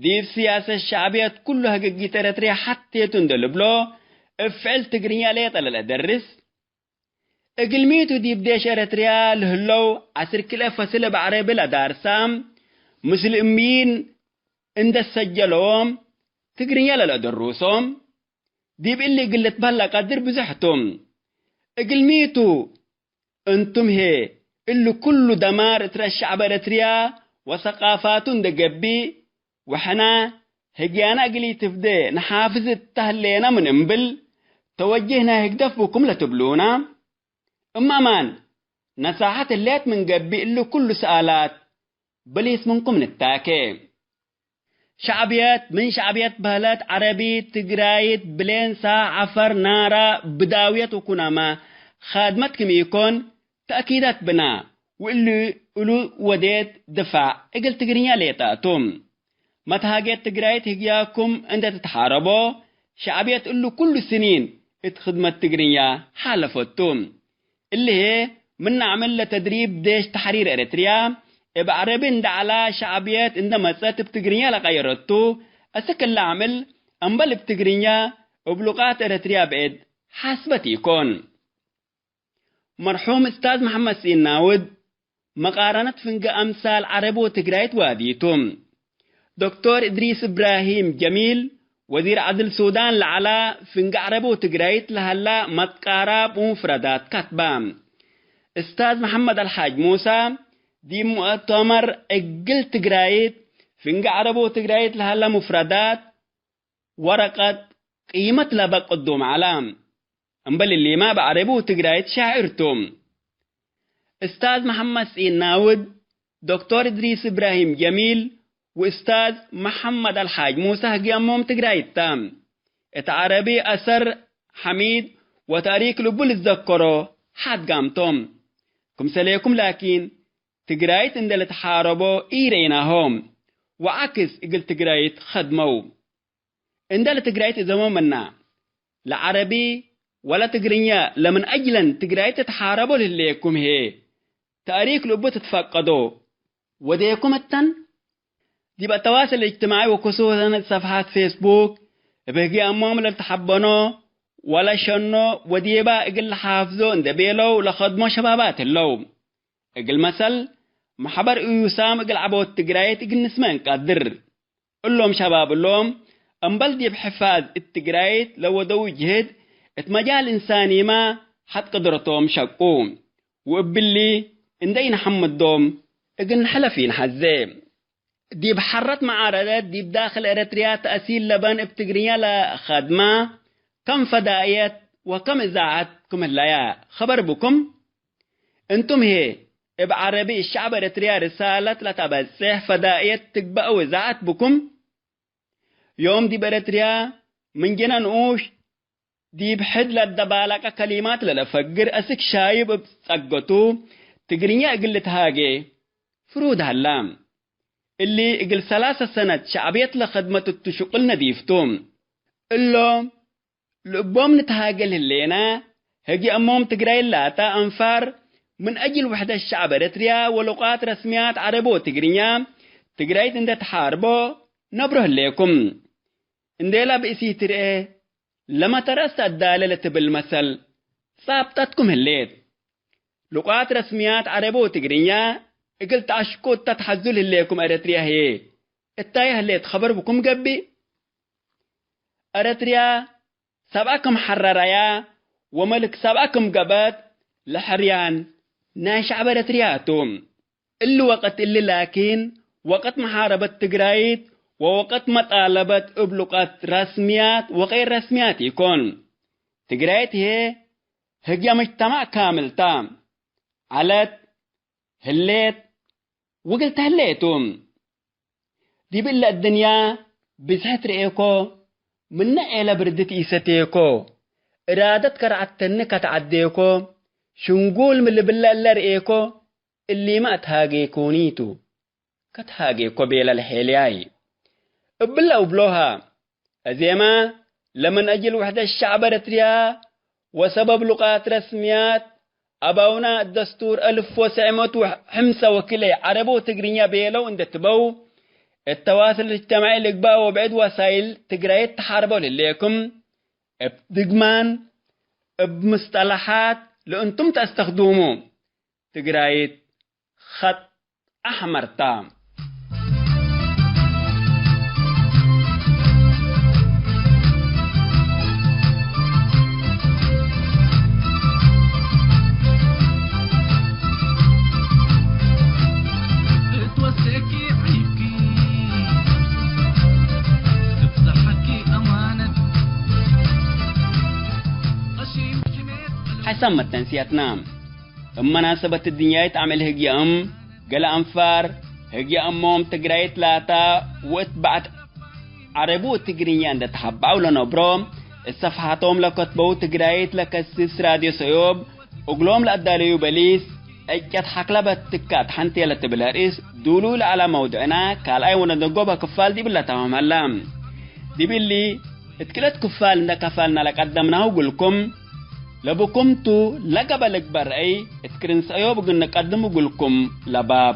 ዲብ ስያሰት ሸዕብየት ኩሉ ህግጊት ኤረትርያ ሐቴቱ እንዴ ልብሎ፣ እብ ፍዕል ትግርኛ ሌጠ ለለደርስ። እግልሚቱ ዲብ ዴሽ ኤረትርያ ለህለው ዐስር ክልኤ ፈስል እብ ዐረቢ ለዳርሳም፣ ምስል እምይን እንዴ ሰጀለዎም ትግርኛ ለለደሩሶም፣ ዲብ እሊ እግል ልትበህል ለቀድር ብዙሕ ቱ። እግልሚቱ እንቱም ህዬ እሊ ኩሉ ደማር እት ረአስ ሸዕብ ኤረትርያ ወሰቃፋቱ እንዴ ገብእ፣ ወሕነ ህግያነ እግል ኢትፍዴ ነሓፍዝ እተ ህሌነ ምን እምብል፣ ተወጅህ ናይ ህግደፍ ብኩም ለትብሉነ። እም አማን ነሳሐት ህሌት ምን ገብእ፣ እሊ ኩሉ ሰኣላት በሊስ ምንኩም ንታኬ። ሸዕብየት ምን ሸዕብየት በህለት ዐረቢት፣ ትግራይት፣ ብሌን፣ ሳህ፣ ዐፈር፣ ናራ፣ ብዳውየት ወኩናማ ኻድመት ክም ኢኮን ተእኪደት ብና፣ ወእሊ እሉ ወዴት ድፋዕ እግል ትግርኛ ሌጠ ቱ። መትሃጌት ትግራይት ህግያኩም እንዴ ትትሓረቦ፣ ሸዕብየት እሉ ኩሉ ስኒን እት ክድመት ትግርኛ ሓለፈቱ። እሊ ህዬ ምን ነዕምል ለተድሪብ ዴሽ ተሕሪር ኤረትርያ፣ እብ ዐረቢ እንዴ ዐላ ሸዕብየት እንዴ መጸት እብ ትግርኛ ለቀየረቱ፣ አስክ እለ ዐምል እምበል እብ ትግርኛ እብ ሉቃት ኤረትርያ ብዕድ ሓስበት ኢኮን። መርሑም እስታዝ መሐመድ ስኢድ ናውድ፣ መቃረነት ፍንጌ አምሳል ዐረብ ወትግራይት ዋዲቱ። ዶክቶር እድሪስ እብራሂም ጀሚል፣ ወዚር ዐድል ሱዳን ለዐላ፣ ፍንጌ ዐረብ ወትግራይት ለሀላ መትቃራብ ወሙፍረዳት ከትባ። እስታዝ መሐመድ አልሓጅ ሙሳ፣ ዲብ ሙአተመር እግል ትግራይት፣ ፍንጌ ዐረብ ወትግራይት ለሀላ ሙፍረዳት፣ ወረቀት ቂመት ለበ ቅዱም ዐላ። እምበል እሊመ እብ ዐረቢ ወትግራይት ሻዕር ቱ። እስታዝ መሐመድ ስዒድ ናውድ፣ ዶክቶር እድሪስ እብራሂም ጀሚል ወእስታዝ መሐመድ አልሓጅ ሙሳ ህግያሞም ትግራይት ተ። እት ዐረቢ አሰር ሐሚድ ወታሪክ ልቡ ልትዘከሮ ሓድጋም ቶም። ክምሰሌኩም ላኪን፣ ትግራይት እንዴ ልትሓረቦ ኢረኤናሆም፣ ወዐክስ እግል ትግራይት ከድመው። እንዴ ለትግራይት እዘሞ ምና፣ ለዐረቢ ወለ ትግርኛ ለምን አጅለን ትግራይት ትትሓረቦ ለህሌኩም ህዬ፣ ተእሪክ ልቡ ትትፈቀዶ ወዴኩም እተን? ዲብ አተዋሰል እጅትማዒ ወክሱሰን እት ሰፍሓት ፌስቡክ፣ እብ ህግየ እሞም ለልትሐበኖ ወለሸኖ ወዲባ እግል ለሓፍዞ እንዴ ቤለው ለከድሞ ሸባባት ህለው። እግል መሰል፣ መሕበር እዩሳም እግል ዐቦት ትግራይት እግል ንስመ እንቀድር። እሎም ሸባብ እሎም፣ እምበል ዲብ ሕፋዝ እት ትግራይት ለወደው ጅህድ፣ እት መጃል እንሳኒማ ሐት ቅድረቶም ሸቁ። ወእብሊ እንዴ ኢነሐምዶም እግል ንሕለፍ ኢነሐዜ። ዲብ ሐረት መዓረደት ዲብ ዳክል ኤረትርያ ተእሲል ለበን እብ ትግርኛ ለከድማ ከም ፈዳእየት ወከም እዛዐት ክም ህለያ ኸበር ብኩም? እንቱም ህዬ እብ ዐረቢ እት ሸዕብ ኤረትርያ ርሳለት ለተበጽሕ ፈዳእየት ትግበእ ወእዛዐት ብኩም? ዮም ዲብ ኤረትርያ ምን ጅነ ንኡሽ ዲብ ሕድ ለደባለቀ ከሊማት ለለፈግር አስክ ሻይብ እብ ጸገቱ ትግርኛ እግል ልትሃጌ ፍሩድ ሀላ። እሊ እግል ሰላሰ ሰነት ሸዕብየት ለከድመት እቱ ሽቁል ነዲፍ ቱ። እሎም ልእቦም ንትሃጌ ለህሌነ፣ ህግየ እሞም ትግራይት ላተ አንፋር ምን አጅል ውሕደት ሸዕብ ኤረትርያ ወሉቃት ረስምያት ዐረቢ ወትግርኛ ትግራይት እንዴ ተሓርቦ ነብሮ ህሌኩም። እንዴ ለብእሲ ትርኤ፣ ለመተረስ ተአዳሌ ለትብል መሰል ጻብጠትኩም ህሌት። ሉቃት ረስምያት ዐረቢ ወትግርኛ እግል ተአሽቁ እተ ተሐዙ ለህሌኩም ኤረትርያ ህዬ፣ እታይ ህሌት ኸበር ብኩም ገብእ? ኤረትርያ ሰብአ ክም ሐረረያ ወመልክ ሰብአ ክም ገብአት ለሕርያን ናይ ሸዕብ ኤረትርያ ቱ። እሊ ወቅት እሊ ላኪን፣ ወቅት መሓረበት ትግራይት ወወቅት መጣለበት እብ ሉቀት ረስምያት ወገይር ረስምያት ኢኮን። ትግራይት ህዬ ህግየ ምጅተማዕ ካምል ተ። ዐለት፣ ህሌት፣ ወእግል ተህሌ ቱ። ዲብ እለ እድንያ ብዝሕት ርኤኮ፣ ምነ ዔለ ብርድት ኢሰቴኮ፣ እራደት ከረዐት ተኒ ከትዐዴኮ፣ ሽንጉል ሚ ልብለ እለ ርኤኮ፣ እሊመ አትሃጌኮኒ ቱ። ከትሃጌኮ ቤለ ለሔልያይ። እብለ እብሎሃ፣ አዜመ ለምን አጅል ውሕደት ሸዕብ ኤረትርያ ወሰበብ ሉቃት ረስምያት፣ አባውና ደስቱር አልፍ ወሰዕ መት ወሐምሰ ወክልኤ ዐረቢ ወትግርኛ ቤለው እንዴ ትበው፣ እት ተዋስል እጅተማዒ ልግባእ ወብዕድ ወሳይል ትግራይት ተሓርበው ለህሌኩም፣ እብ ድግማን፣ እብ ምስጠለሓት ለእንቱም ተአስተክዱሙ፣ ትግራይት ኸጥ አሕመር ተ። ሐሳብ መተንስያትና። እብ መናሰበት እድንያይት አምዕል ህግየ እም፣ ገሌ አንፋር ህግየ እሞም ትግራይት ላታ ወእት በዐድ ዐረቢ ወትግርኛ እንዴ ተሐበዐው ለነብሮ፣ እት ሰፍሓቶም ለከትበው ትግራይት ለከስስ ራድዮ ሰእዮብ፣ እግሎም ለአዳለዩ በሊስ፣ ዕጨት ሐክለ በትካት ሐንቴ ለትብል አርእስ ዱሉይ ለዐለ መውድዕና ካልኣይ ወነደንጎበ ክፋል ዲብለ ተማም ሀለ። ዲብ እሊ፣ እት ክልኤት ክፋል እንዴ ከፋልና ለቀደምናሁ እግልኩም፣ ለብኩም ቱ ለገበ ልግበር ረአይ እት ክርን ሰእዮብ እግል ንቀድም እግልኩም ለባብ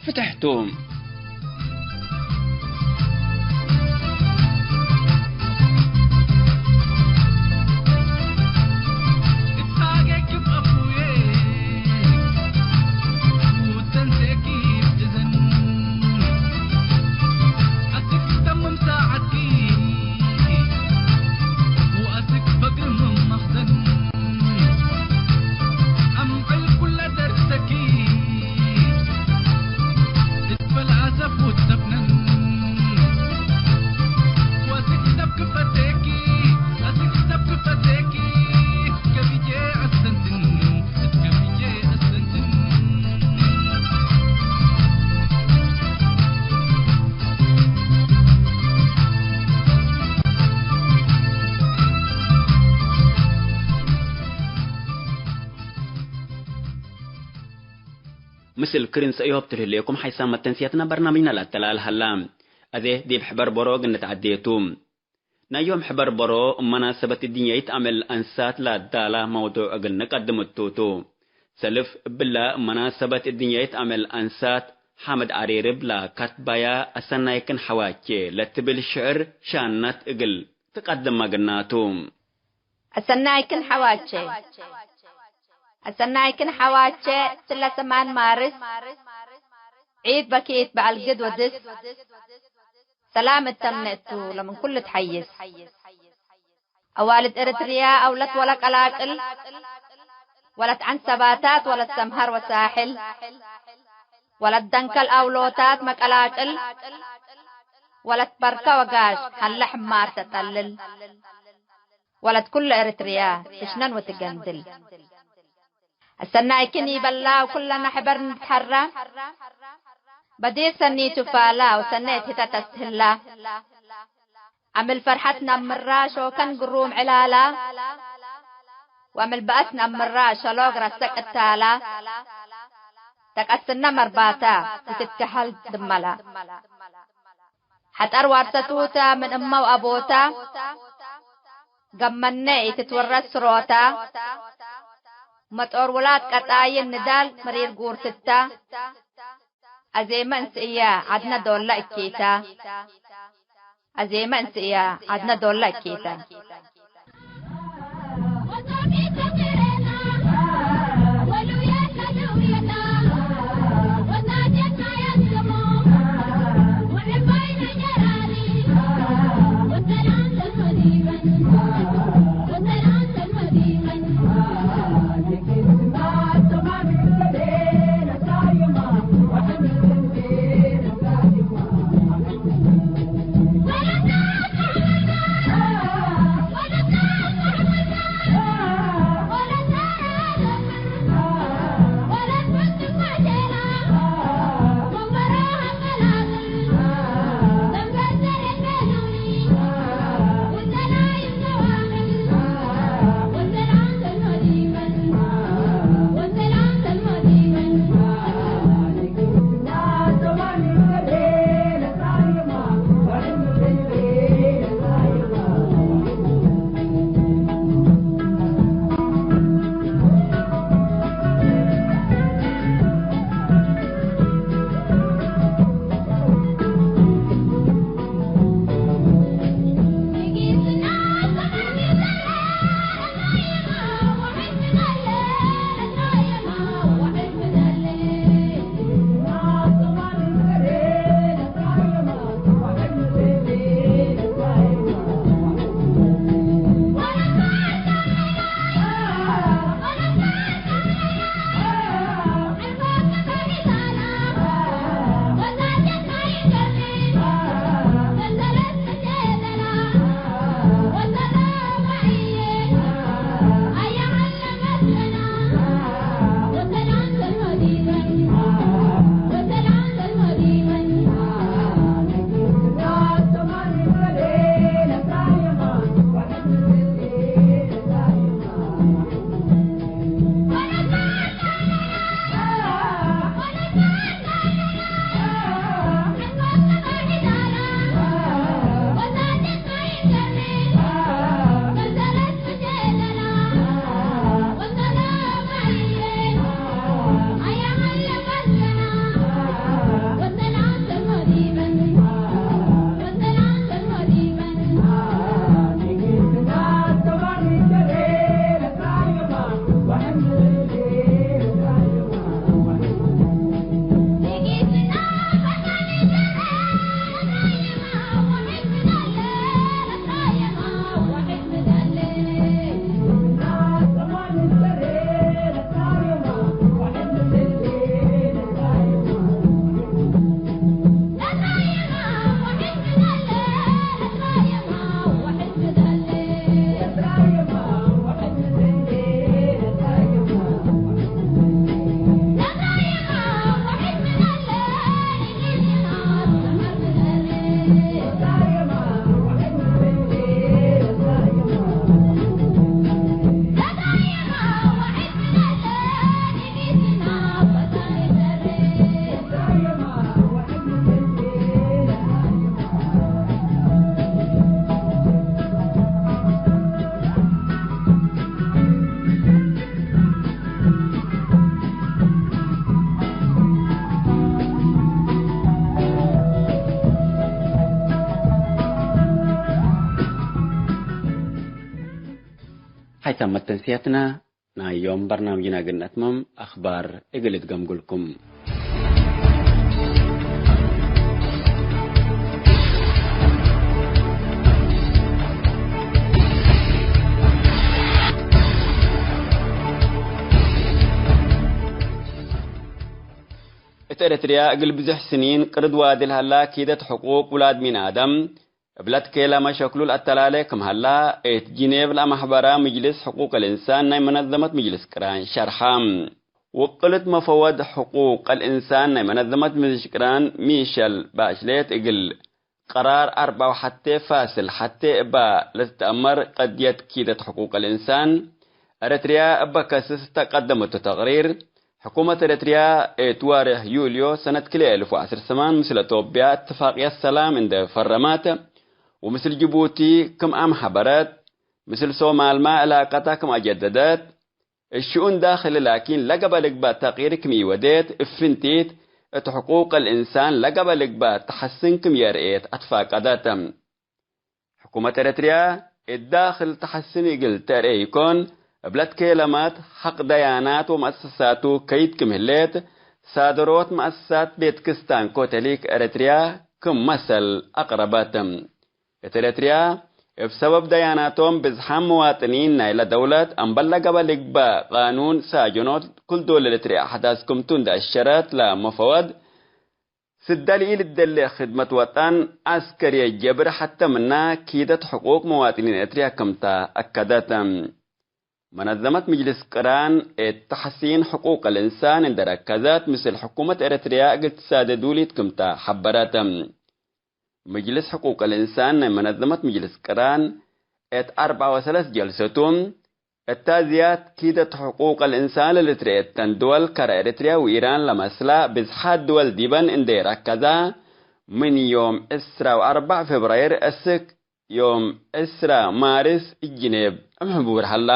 ፍትሕ ቱ። ምስል ክርን ሰእዮብ ትልህሌኩም ሓይሳም መተንስያትና በርናምጅና ለአተላል ሀላ። አዜ ዲብ ሕበር ቦሮ እግል ንትዐዴ ቱ። ናይ ዮም ሕበር ቦሮ፣ መናሰበት እድንያይት አምዕል አንሳት ለአዳላ መውዱዕ እግል ንቀድም እቱ ቱ። ሰልፍ እብለ መናሰበት እድንያይት አምዕል አንሳት፣ ሓምድ ዐሬርብ ለከትባያ አሰናይክን ሐዋቼ ለትብል ሽዕር ሻነት እግል ትቀድም መግናቱ። አሰናይክን ሐዋቼ። አሰናይክን ሐዋቼ፣ እትለ ሰማን ማርስ፣ ዒድ በኪት በዐል ግድ ወድስ፣ ሰላም እተምነ እቱ ለምን ኩሉ ትሐይስ። አዋልድ ኤረትርያ አውለት ወለቀላቅል፣ ወለት ዐንሰባታት ወለት ሰምሀር ወሳሕል፣ ወለት ደንከል አውሎታት መቀላቅል፣ ወለት በርከ ወጋሽ ሀለ ሕማር ተጠልል፣ ወለት ኩሉ ኤረትርያ ትሽነን ወትገንድል። አሰናይክን ይበላ ወኩለነ ሕበር ንትሐራ፣ በዲር ሰኒቱ ፋላ ወሰኔት ህተ ተስትህላ። አምል ፈርሐት ነምራ ሾከን ግሩም ዕላላ፣ ወአምል በአስ ነምራ ሸሎግ ረሰ ቅታላ። ተቀስነ መርባታ ወትትሐል ድመላ። ሐጠር ዋርሰቱተ ምን እመ ወአቦተ፣ ገመነ ኢትትወረስ ስሮተ። መጦር ውላድ ቀጣይን ንዳል መሪር ጉርትተ። አዜመ እንስእየ ዐድነ ዶለ እኪተ። አዜመ እንስእየ ዐድነ ዶለ እኪተ። ሀይታም መተንስያትና ናይ ዮም በርናምጅና እግል ነትመም፣ አኽባር እግል እትገምጉልኩም። እት ኤረትርያ እግል ብዙሕ ስኒን ቅርድ ዋዲ ለሀላ ኪደት ሕቁቅ ውላድ ሚን አደም፣ እብለ ትኬለመ ሸክሉ ለአተላሌ ክም ሀላ፣ እት ጂኔቭ ለአመሕበራ ምጅልስ ሕቁቅ ልእንሳን ናይ መነዘመት ምጅልስ ቅራን ሸርሐ። ውቅልት መፈወድ ሕቁቅ ልእንሳን ናይ መነዘመት ምጅልስ ቅራን ሚሸል ባሽሌት እግል ቀራር አርበዕ ወሐቴ ፋስል ሐቴ እባ ለትትአመር ቀድየት ኪደት ሕቁቅ ልእንሳን ኤረትርያ እበ ከስስ እተ ቀደመቱ ተቅሪር፣ ሕኩመት ኤረትርያ እት ዋርሕ ዩልዮ ሰነት ክልኤ እልፍ ወዐስር ሰማን ምስል አቶብያ እትፋቅየት ሰላም እንዴ ፈረመት፣ ወምስል ጅቡቲ ክም አምሐበረት፣ ምስል ሶማልማ ዕላቀታ ክም አጀደደት፣ እሽኡን ዳክሊ ላኪን ለገበ ልግበእ ተቅይር ክም ኢወዴት፣ እፍንቲት እት ሕቁቅ ልእንሳን ለገበ ልግበእ ተሐስን ክም የርኤት አትፋቀደት። ሕኩመት ኤረትርያ እት ዳክል ተሐስን እግል ተርኤ ኢኮን፣ እብለ ትኬለመት ሐቅ ደያናት ወመአሰሳቱ ከይድ ክም ህሌት፣ ሳደሮት መአሰሳት ቤት ክስታን ኮተሊክ ኤረትርያ ክም መሰል አቅረበት። እት ኤረትርያ፣ እብ ሰበብ ደያናቶም ብዝሓም መዋጥኒን ናይለ ደውለት፣ አምበል ለገበ ልግበእ ቃኑን ሳጀኖት፣ ክል ዶል ለልትርኤ አሕዳስ ክምቱ እንዴ አሸረት ለመፈወድ፣ ስደል ኢልደሌ ክድመት ወጠን ዐስከርየ ጀብር ሐተ ምና ኪደት ሕቁቅ መዋጥኒን ኤረትርያ ክምተ አከደት። መነዘመት ምጅልስ ቅራን እት ተሕሲን ሕቁቅ ልእንሳን እንዴ ረከዘት፣ ምስል ሕኩመት ኤረትርያ እግል ትሳዴ ዱሊት ክምተ ሐበረት። ምጅልስ ሕቁቅ ልእንሳን ናይ መነዘመት ምጅልስ ቅራን እት አርበዕ ወሰለስ ጀልሰቱ፣ እታ ዝያድ ኪደት ሕቁቅ ልእንሳን ለልትርኤተን ድወል ከረ ኤረትርያ ወኢራን ለመስላ ብዝሓት ድወል ዲበን እንዴ ረከዛ፣ ምን ዮም ዕስራ ወአርበዕ ፌብራይር እስክ ዮም ዕስራ ማርስ እጅኔብ እምሕቡር ሀላ።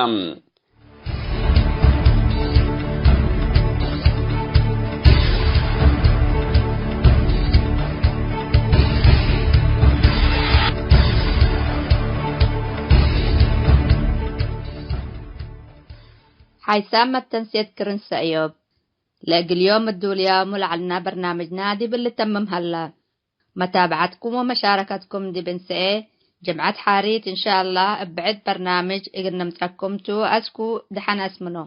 ሓይሳም መተንሴት ክርን ሰእዮብ። ለእግል ዮም እዱልያሙ ለዐልና በርናምጅና ዲብ ልተምም ሀላ። መታብዐትኩም ወመሻረከትኩም ዲብ እንሰኤ ጅምዐት ሓሪት እንሻአላህ እብ ብዕድ በርናምጅ እግል ነምጸኩም ቱ። አስኩ ደሐን አስምኖ።